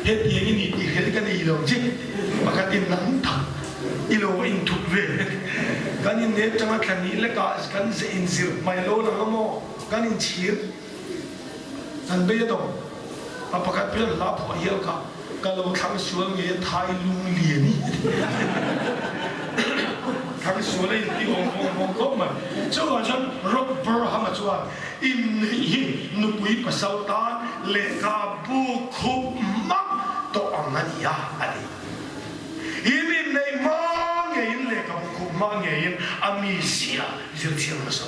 hetiang i ni tih hriat hi ka nei lo che, pakhat in nang tak i lo a inthup ve. Kan inneih atanga thla hnih lekah kan ze inzir hmai lo lang a maw, kan inchhir. Kan bei a dawng. A pakhat pian hla phuah hial kha ka lo thlang sual nge thai lung lian i thlang sual a inti awm vawng vawng khawp mai. Chuvang chuan Rob Burham-a chuan inneih hi nupui pasal tan lehkha bu khup mak tawh ang a ni a, a ti. In inneih hma ngeiin lehkha bu khup hma ngeiin a mizia zirchiang hmasa.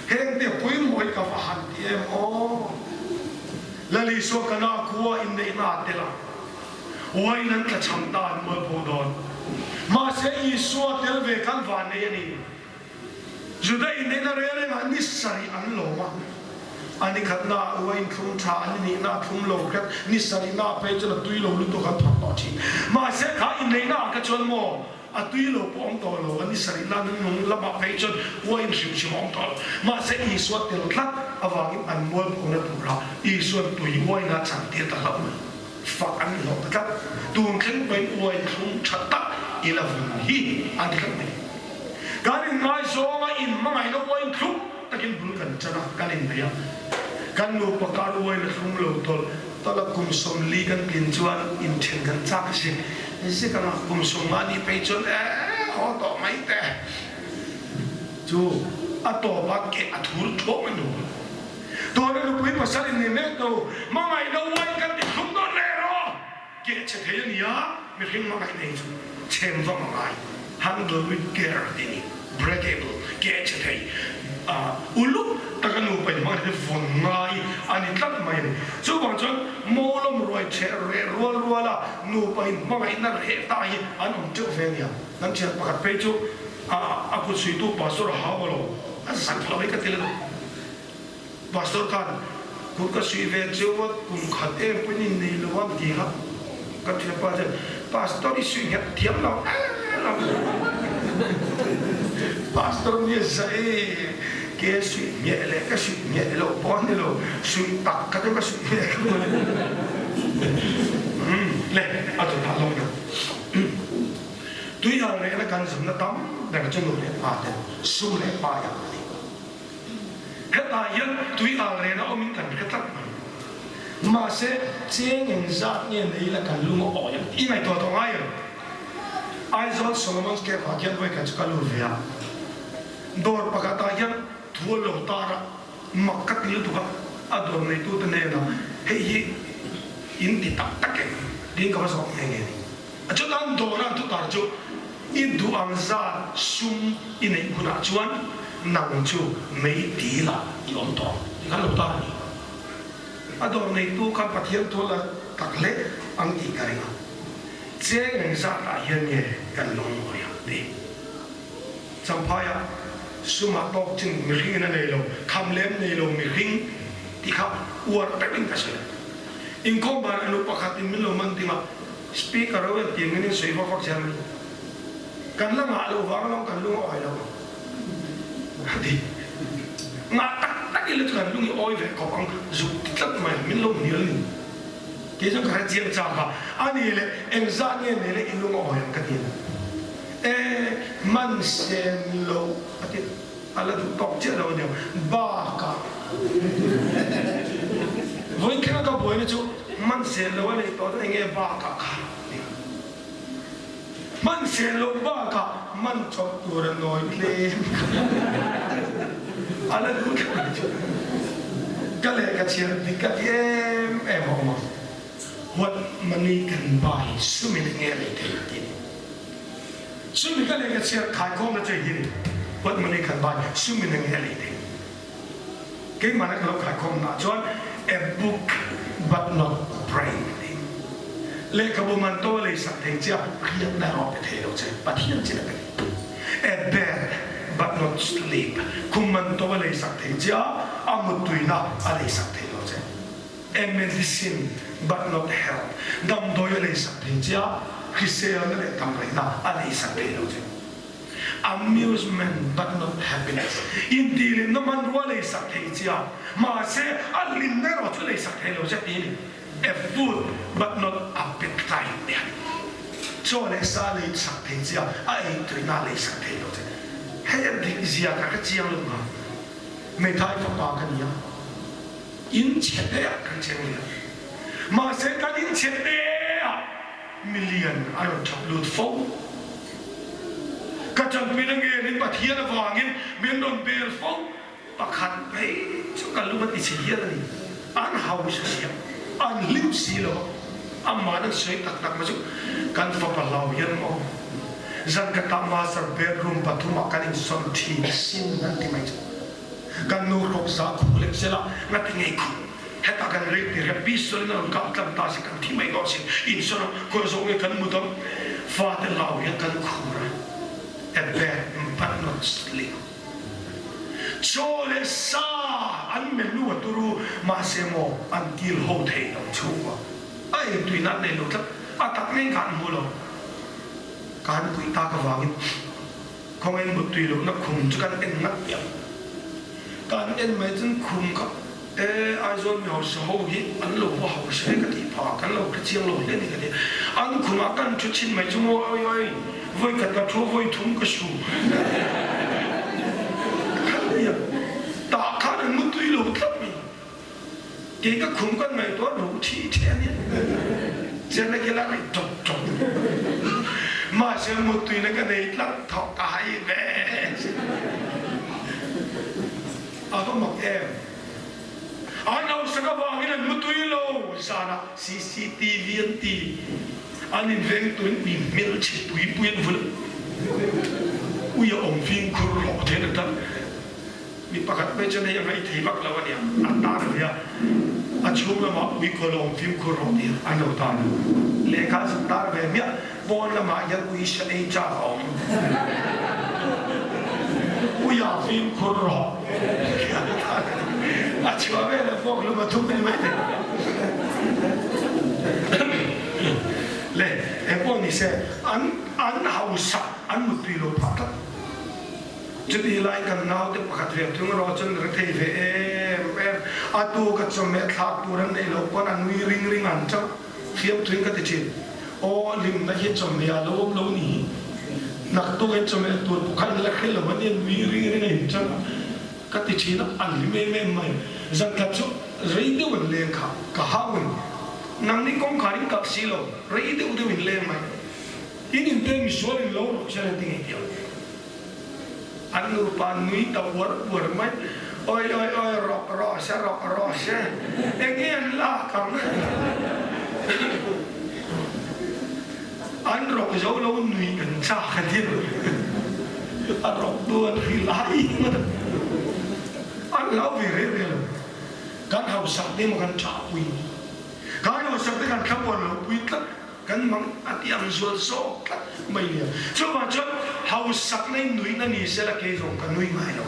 Heng te pawimawh ka va han ti em aw. Lal Isua kana khua inneihna a tel a, uain an tla chham ta an mualpho dawn. Mahse Isua tel ve khan van nei a ni. Juda inneihna reng rengah ni sarih an lawm a. A ni khatnaah uain thlum tha, a ni nihnaah thlum lo hret, ni sarihnaah phei chuan a tui lo lutuk an phawrh tawh thin. Mahse kha inneihnaah kha chuan maw a tui lo pawh awm tawh lo, a ni sarihna nungnung lamah phei chuan uain hrim hrim a awm tawh lo. Mahse Isua tel tlat avangin an mualphona turah Isua'n tui uaina chan tir ta hlauh mai. Fak an hlawh ta tlat. Tun thleng pawhin uain thlum tha tak i la vun hi an ti tlat mai. Kan inngaizawng a inhmangaihna uain thlum takin bul kan chan a, kan innei a. Kan nupa kar uain a thlum lo tawlh tawlh a, kum 40 kan tlin chuan inthen kan chak a si. Zik anga kum 50 nih phei chuan e haw tawh mai teh chu a tawp a keh a thur thuam a nuam. Tuna nupui pasal in ni mek lo, hmangaihna uain kan ti thlum dawn leh rawh. Keh che thei a nia, mihring hmangaih nei chu chhem vang a ngai, handle with care tih a ni, breakable, keh che thei, uluk taka nupa in hmangaih te vawn ngai a ni tlat mai a ni. Chuvang chuan Mawlawm ruai ṭheh reh rual ruala nupa in hmangaihna reh ta hi an awm ṭeuh ve a nia. Kan ṭhian pakhat phei chu a kut suitu pastor a hau a lo, a zak lo hi ka ti le. Pastor khan kut ka suih ve cheu a, kum khat em pawhin in nei lo a ti kha. Ka thianpa chuan, Pastor i suih nghet thiam lo em a ti. Pastor nia za e, ke suih ngheh leh ka suih ngheh loh pawh a ni lo, suih tak kha chu ka suih ngheh ka hmu. Umm le, a chu ta lawk na. Tuihal rehna kan zumna tam ber chu nu leh pa ten sum leh pa yang a ni. Hetah hian tui al rena awmin kan hre tlat mai. Mahse, cheng eng zat nge nei ila kan lung a awi ang tih i ngaihtuah tawh ngai em? Aizawl Solomon's Cave ah khian vawi khat chu ka lut ve a. Dawr pakhatah hian thu a lo tar a, mak ka ti lutuk a, a dawr neitute hnenah hei hi in ti tak tak em? tiin ka va zawk nghe nghe a ni. A chutan dawra an thutar chu i duh ang zat sum i neih hunah chuan nang chu mei dil ah i awm tawh ang tih khan lo tar a ni. A dawr neitu khan Pathian thu la tak hle ang tih ka ring a, cheng eng zat ah hian nge kan lungmawi ang tih. Champhai ah sum ah tawk chin mihring in a nei lo, kham lem nei lo mihring tih kha uar deuhin ka sawi a. Inkhawm ban a nu pakhat in min lo man ding a, Speaker ho hian tiang in in sawi vak vak zel mai. Kan la ngah loh vang alawm kan lung a awi lo ang a ti. Ngah tak tak ila chu kan lung i awi ve khawp ang zuk ti tlat mai a, min lo hnial ni. Kei chuan ka hre chiang chak a, a ni le engzah nge nei le i lung a awi ang ka ti a ni. E man sen lo a ti. A la duh tawk chiah lo a niang. Bakah vawi thleng a ka buaina chu hman sel lo a nei tawh chuan enge bakah kha nia. Hman sel loh bakah hman chawp tur a nawi tlem kha a la duh thleng a ni chu. Ka lehkha chhiar dik ka ti em em a awm a. What money can buy sumin enge lei thei tih a ni. Sumi ka lehkha chhiar khaikhawmna chu hi ni, What money can buy, sumi na nge a lei thei. Keimahna ka lo khaikhawmna ah chuan a book but not a brain tih. Lehkhabu man to a lei sak thei che a, hriatna erawh a pe thei lo che, Pathian chin a pe thei. A bed but not sleep, khum man to a lei sak thei che a, a muttuina a lei sak thei lo che. A medicine but not health, damdawi a leisak thei che a, hriselna leh damreihna a leisak thei lo che. Amusement but not happiness, intihhlimna hmanrua a leisak thei che a, mahse a hlimna erawh chu a leisak thei lo che tih a ni. A food but not appetite te a ni. Chaw leh sa leisak thei che a, a eituina a leisak thei lo che. Hei a dik zia ka hre chiang lutuk a, Hmeithai fapa ka ni a. In chhe te ah kan cheng leh a, mahse kan in chhe te ah milian a rawn thap lut fo. Ka tanpuina ngenin Pathian avangin min rawn bel fo. Pakhat phei chu ka lung a ti chhe hial a ni. An hausa si a, an hlim si lo a, amah an sawi tak tak mai chu kan fapa hlau hian maw zan ka tah master bedroom pathumah kan insawn thin sin an ti mai chu. Kan nu rawk za khuh leh sela nga ti ngei khuh. Hetah kan rei ti rep pistol in a rawn kap tlang ta si kan thi mai dawn sin. In sawn a khawi zawk nge kan mut ang. Fate lau hian kan khur a. A bed but not sleep. Chaw leh sa an menu a turu, mahse maw an kil ho thei lo chhungkua. A ei tui nat nei lo tlat, a tak ngei kha an hmu lo. Ka han puih tak avangin khawngaiin mut tui lohna khum chu kan en ngat piah. Kan en mai chuan khum kha e Aizawl mi hausa ho hi an lo va hausa e ka tih phah, kan lo hre chiang lo hle a ni ka ti. An khumah kan thu chhin mai chu maw oi oi vawi khat ka thu vawi thum ka su khan nia tah khan an mutui lo tlat mai. Kei ka khum kan ngaihtuah ruh thih theh a nia. Chian na kila ngaih tawp tawp. Mahse muttui na ka nei tlat thawk ka hai ve. A va mak em. An hausak avangin an mutui lo zanah CCTV an ti. An inveng tuin ui hmelchhe pui pui an vul. Ui a awm fimkhur rawh thei na tak. Mi pakhat mai chuan hei a ngaih thei vak lo a nia, a tar ve a, a chhung lamah uikaw lawm fimkhur rawh tih an lo tar a, lehkha a zuk tar ve hmiah, pawn lamah hian ui sa ei chak a awm, uia fimkhur rawh tih an tar a ni, a chhuah veleh fawk hlum a thum ni mai thei. Le, engpawh ni se, an an hausak an muttui lo phah tlat. Chutih lai kan naute pakhat ve thung erawh chuan ka thei ve em em. A tu ka chawhmeh thlak tur an neih loh pawn a nui ring ring an chauh fiam thuin ka ti thin. Aw hlimna hi chawhmeh ah lo awm lo ni hi. Naktuk in chawhmeh tur pawh kha in la hre lo a nia nui ring ring a in chauh a ka ti thin a, an hlim em em mai. Zan khat chu rei deuh an leng kha ka hau in nangni kawngkhar in kalh si lo rei deuh deuh in leng mai. In inte misual in lo rawk zel an ti ngei tih ang. An nupa nui ta uar uar mai. Oi oi oi rawk rawh se rawk rawh se enge an lak ang. An rawk zo lo nui kan chak a ni. A rawk tu an hrilh ai ngawt a. An hlau ve reng reng lo. Kan hausak te emaw kan ṭahpui. Kan hausak te kan thlamuan lo pui tlat. Kan mang a ti ang zual zawk tlat mai nia. Chuvang chuan hausakna in nuihna ni sela kei zawng ka nui ngai lo.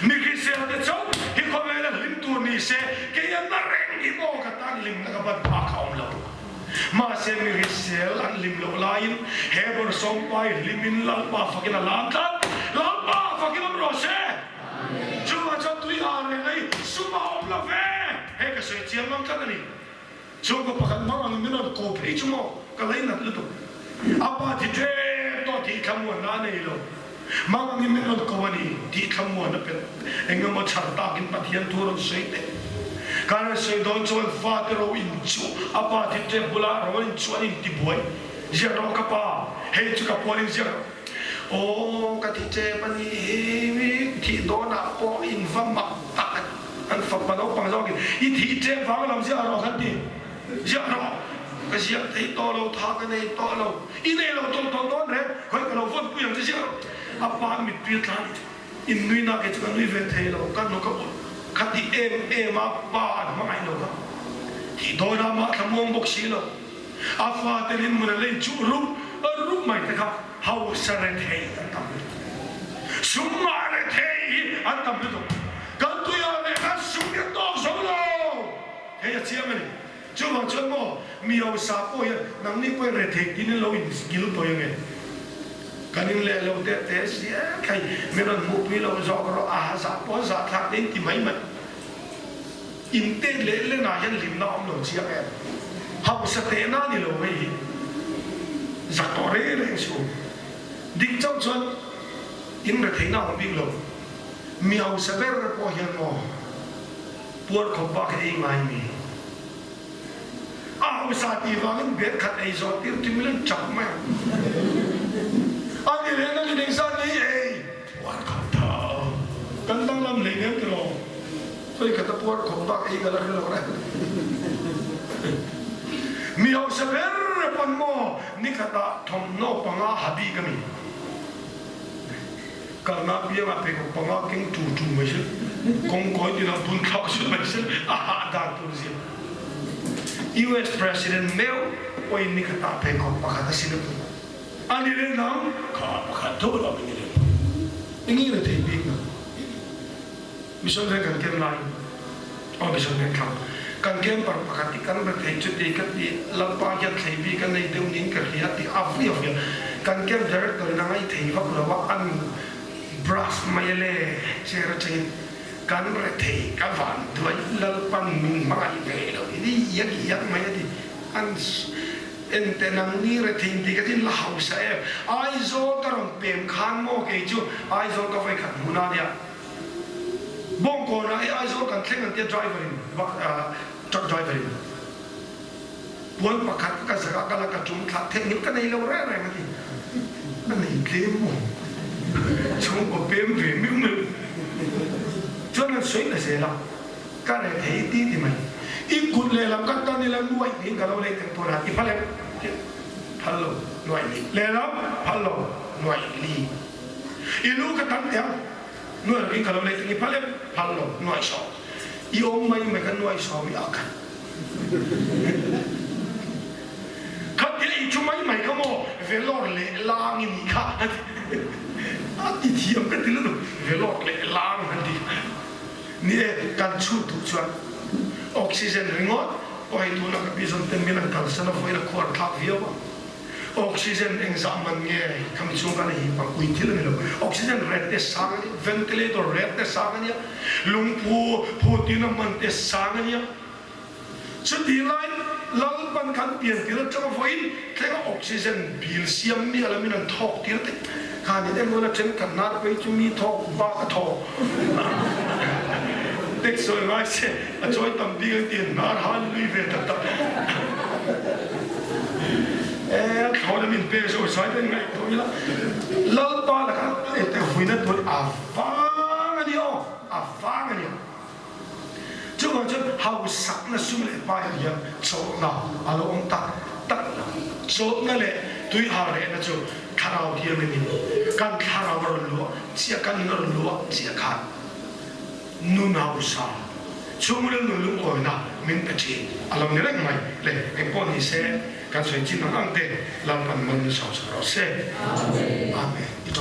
Mi hrisel te chauh hi khawvela hlim tur ni se kei an na reng hi maw ka tan hlimna ka ban phak a awm lo. Mahse mi hrisel an hlim loh laiin he bawrhsawmpai hlimin Lalpa fakin a lam tlat. Lalpa fakin awm rawh se. Chuvang chuan tui har reng a i sum a awm lo ve. Hei ka sawi chiang ngam tlat a ni. Chhungkaw pakhat hmang angin min rawn ko phei chu maw ka lainat lutuk. A pa thi ṭep tawh tih thlamuanna a nei lo. Hmang angin min rawn ko a ni tih thlamuan a pet. Eng emaw chhar takin Pathian thu rawn sawi teh. Kan rawn sawi dawn chuan fate ro in chu a pa thi ṭep bulah ro in chu an intibuai. Ziak rawh ka pa, hei chu ka pualin ziak rawh. Aw ka thi ṭep a ni hi, thih dawnah pawh in va mak tak a ni. An fapa naupang zawkin i thih ṭep vang lam ziah rawh kan ti. Ziah rawh, ka ziah thei tawh lo, tha ka nei tawh lo, i nei lo tawh tawh dawn reng, khawi ka lo vawn pui ang che ziah rawh. A pa mittui a tla ni chu in nui nak hi chu ka nui ve thei lo, ka hnuk a ulh kha ti em em a pa an hmangaih lo kha. Thih dawn a mah thlamuang bawk si lo. A fate rin hmun a lei chuh rup rup mai te kha hausa rethei an tam lutuk. Sum ngah rethei hi an tam lutuk. Kan tuiah leh kan sum hi a tawk zo lo. Hei a chiang a ni. Chuvang chuan maw mi hausa pawh hian nangni pawhin rethei tin in lo in kil tawi ange. Kan in leh lo teh teh si e thlai min rawn hmuhpui lo zawk rawh a ha zah pawh zah thlak te in ti mai mai. In tet leh lenah hian hlimna a awm lo chiang em? Hausa tehna a ni lo hei hi. Zak tawh reng reng suh. Dik chauh chuan in retheihna a awm bik lo. Mi hausa ber pawh hian maw puar khawp bak hi ei ngai mi? A hausa tih vangin bag khat ei zawh tir tum ila chak mai ang. A ni leh na ni zat nei ei puar khawp tha kan danglam hlei nem tiraw khawi khat a puar khawp bak ei ka la hre lo reng. Mi hausa ber pawn maw ni khatah thawmhnaw panga ha bik a mi? Kalna piangah pheikhawk panga keng tu tu mai se, kawngkawi ti lo bun thlauh zut mai se, a hah dan tur zia. US President meuh pawhin ni khatah pheikhawk pakhat a sin a tum. A ni leh nang kha pakhat tho lo min ni leh. Eng nge na thei bik nang? Mission Veng kan kem laiin aw Mission Veng thlang kan camper pakhat hi kan rethei chuti ka ti Lalpa hian thlei bik a nei deuh niin ka hria tih a vui a vui a. Kan camp director in a ngaithei vak lo a, an brush mai a le chair atangin kan rethei ka van duai Lalpan min hmangaih ve lo hi iak iak mai a ti. An ente nang ni rethei inti ka tin la hausa em. Aizawl ka rawn pem khan maw kei chu Aizawl ka vawikhat hmun a nia. Bawngkawnah hei Aizawl kan thleng an tia driver in truck driver in puan pakhat ka zak a kal a ka tum thlah theih ka nei lo reng reng a ti. A nei tlem maw chhungkaw pem ve meuh meuh chuan an sawi ta zel a. Ka rethei ti ti mai. I kut lehlam ka tan ila nuaih niin ka lo lei teng tawn a, i phal em? Phal lo, nuaih li. Lehlam, phal lo, nuaih li. I lu ka tan teh ang, nuaih loin ka lo lei teng, i phal em? Phal lo, nuaih sawm. I awm mai mai ka nuaih sawm i ak. Khatia i thu mai mai kha maw, velawr leh lang i nih kha a ti. A ti thiam ka ti lutuk, velawr leh lang a ti. Ni e, kan chhut duh chuan oxygen ringawt pawh hei tuna ka pi zawn ten min an kalsan a vawiin a khuar thlak viau a. Oxygen engzah man nge khami chhung khan a hip ang ui thil a ni lo. Oxygen rate te sang a nia, ventilator rate te sang a nia, lungphu phutin a man te sang a nia. Chutih laiin Lalpan kan pian tir atanga vawiin thlenga oxygen bill siam mi alamin an thawk tir te khan in enkawl a thenkhat hnar phei chu mi thawk bak a thaw tek sawi ngai se a chawi tam bik ang tiin hnar han lui ve tak tak e a thlawn a min pe zo zai te ngaihtuah ila Lalpa lakah ete vuina tur a vang a ni aw a vang a ni. Chuvang chuan hausakna sum leh paiah hian chawlhna a lo awm tak tak lo. Chawlhna leh tuihar rehna chu thlarau thiangin in kan thlarau a rawn luah chiah, kan nun a rawn luah chiah khan nun hausa, chhungril nun lungawina min pe thin a lo ni reng mai le. Engpawh ni se kan sawi chin ang ang te Lalpan man na chho chho rawh se. Amen.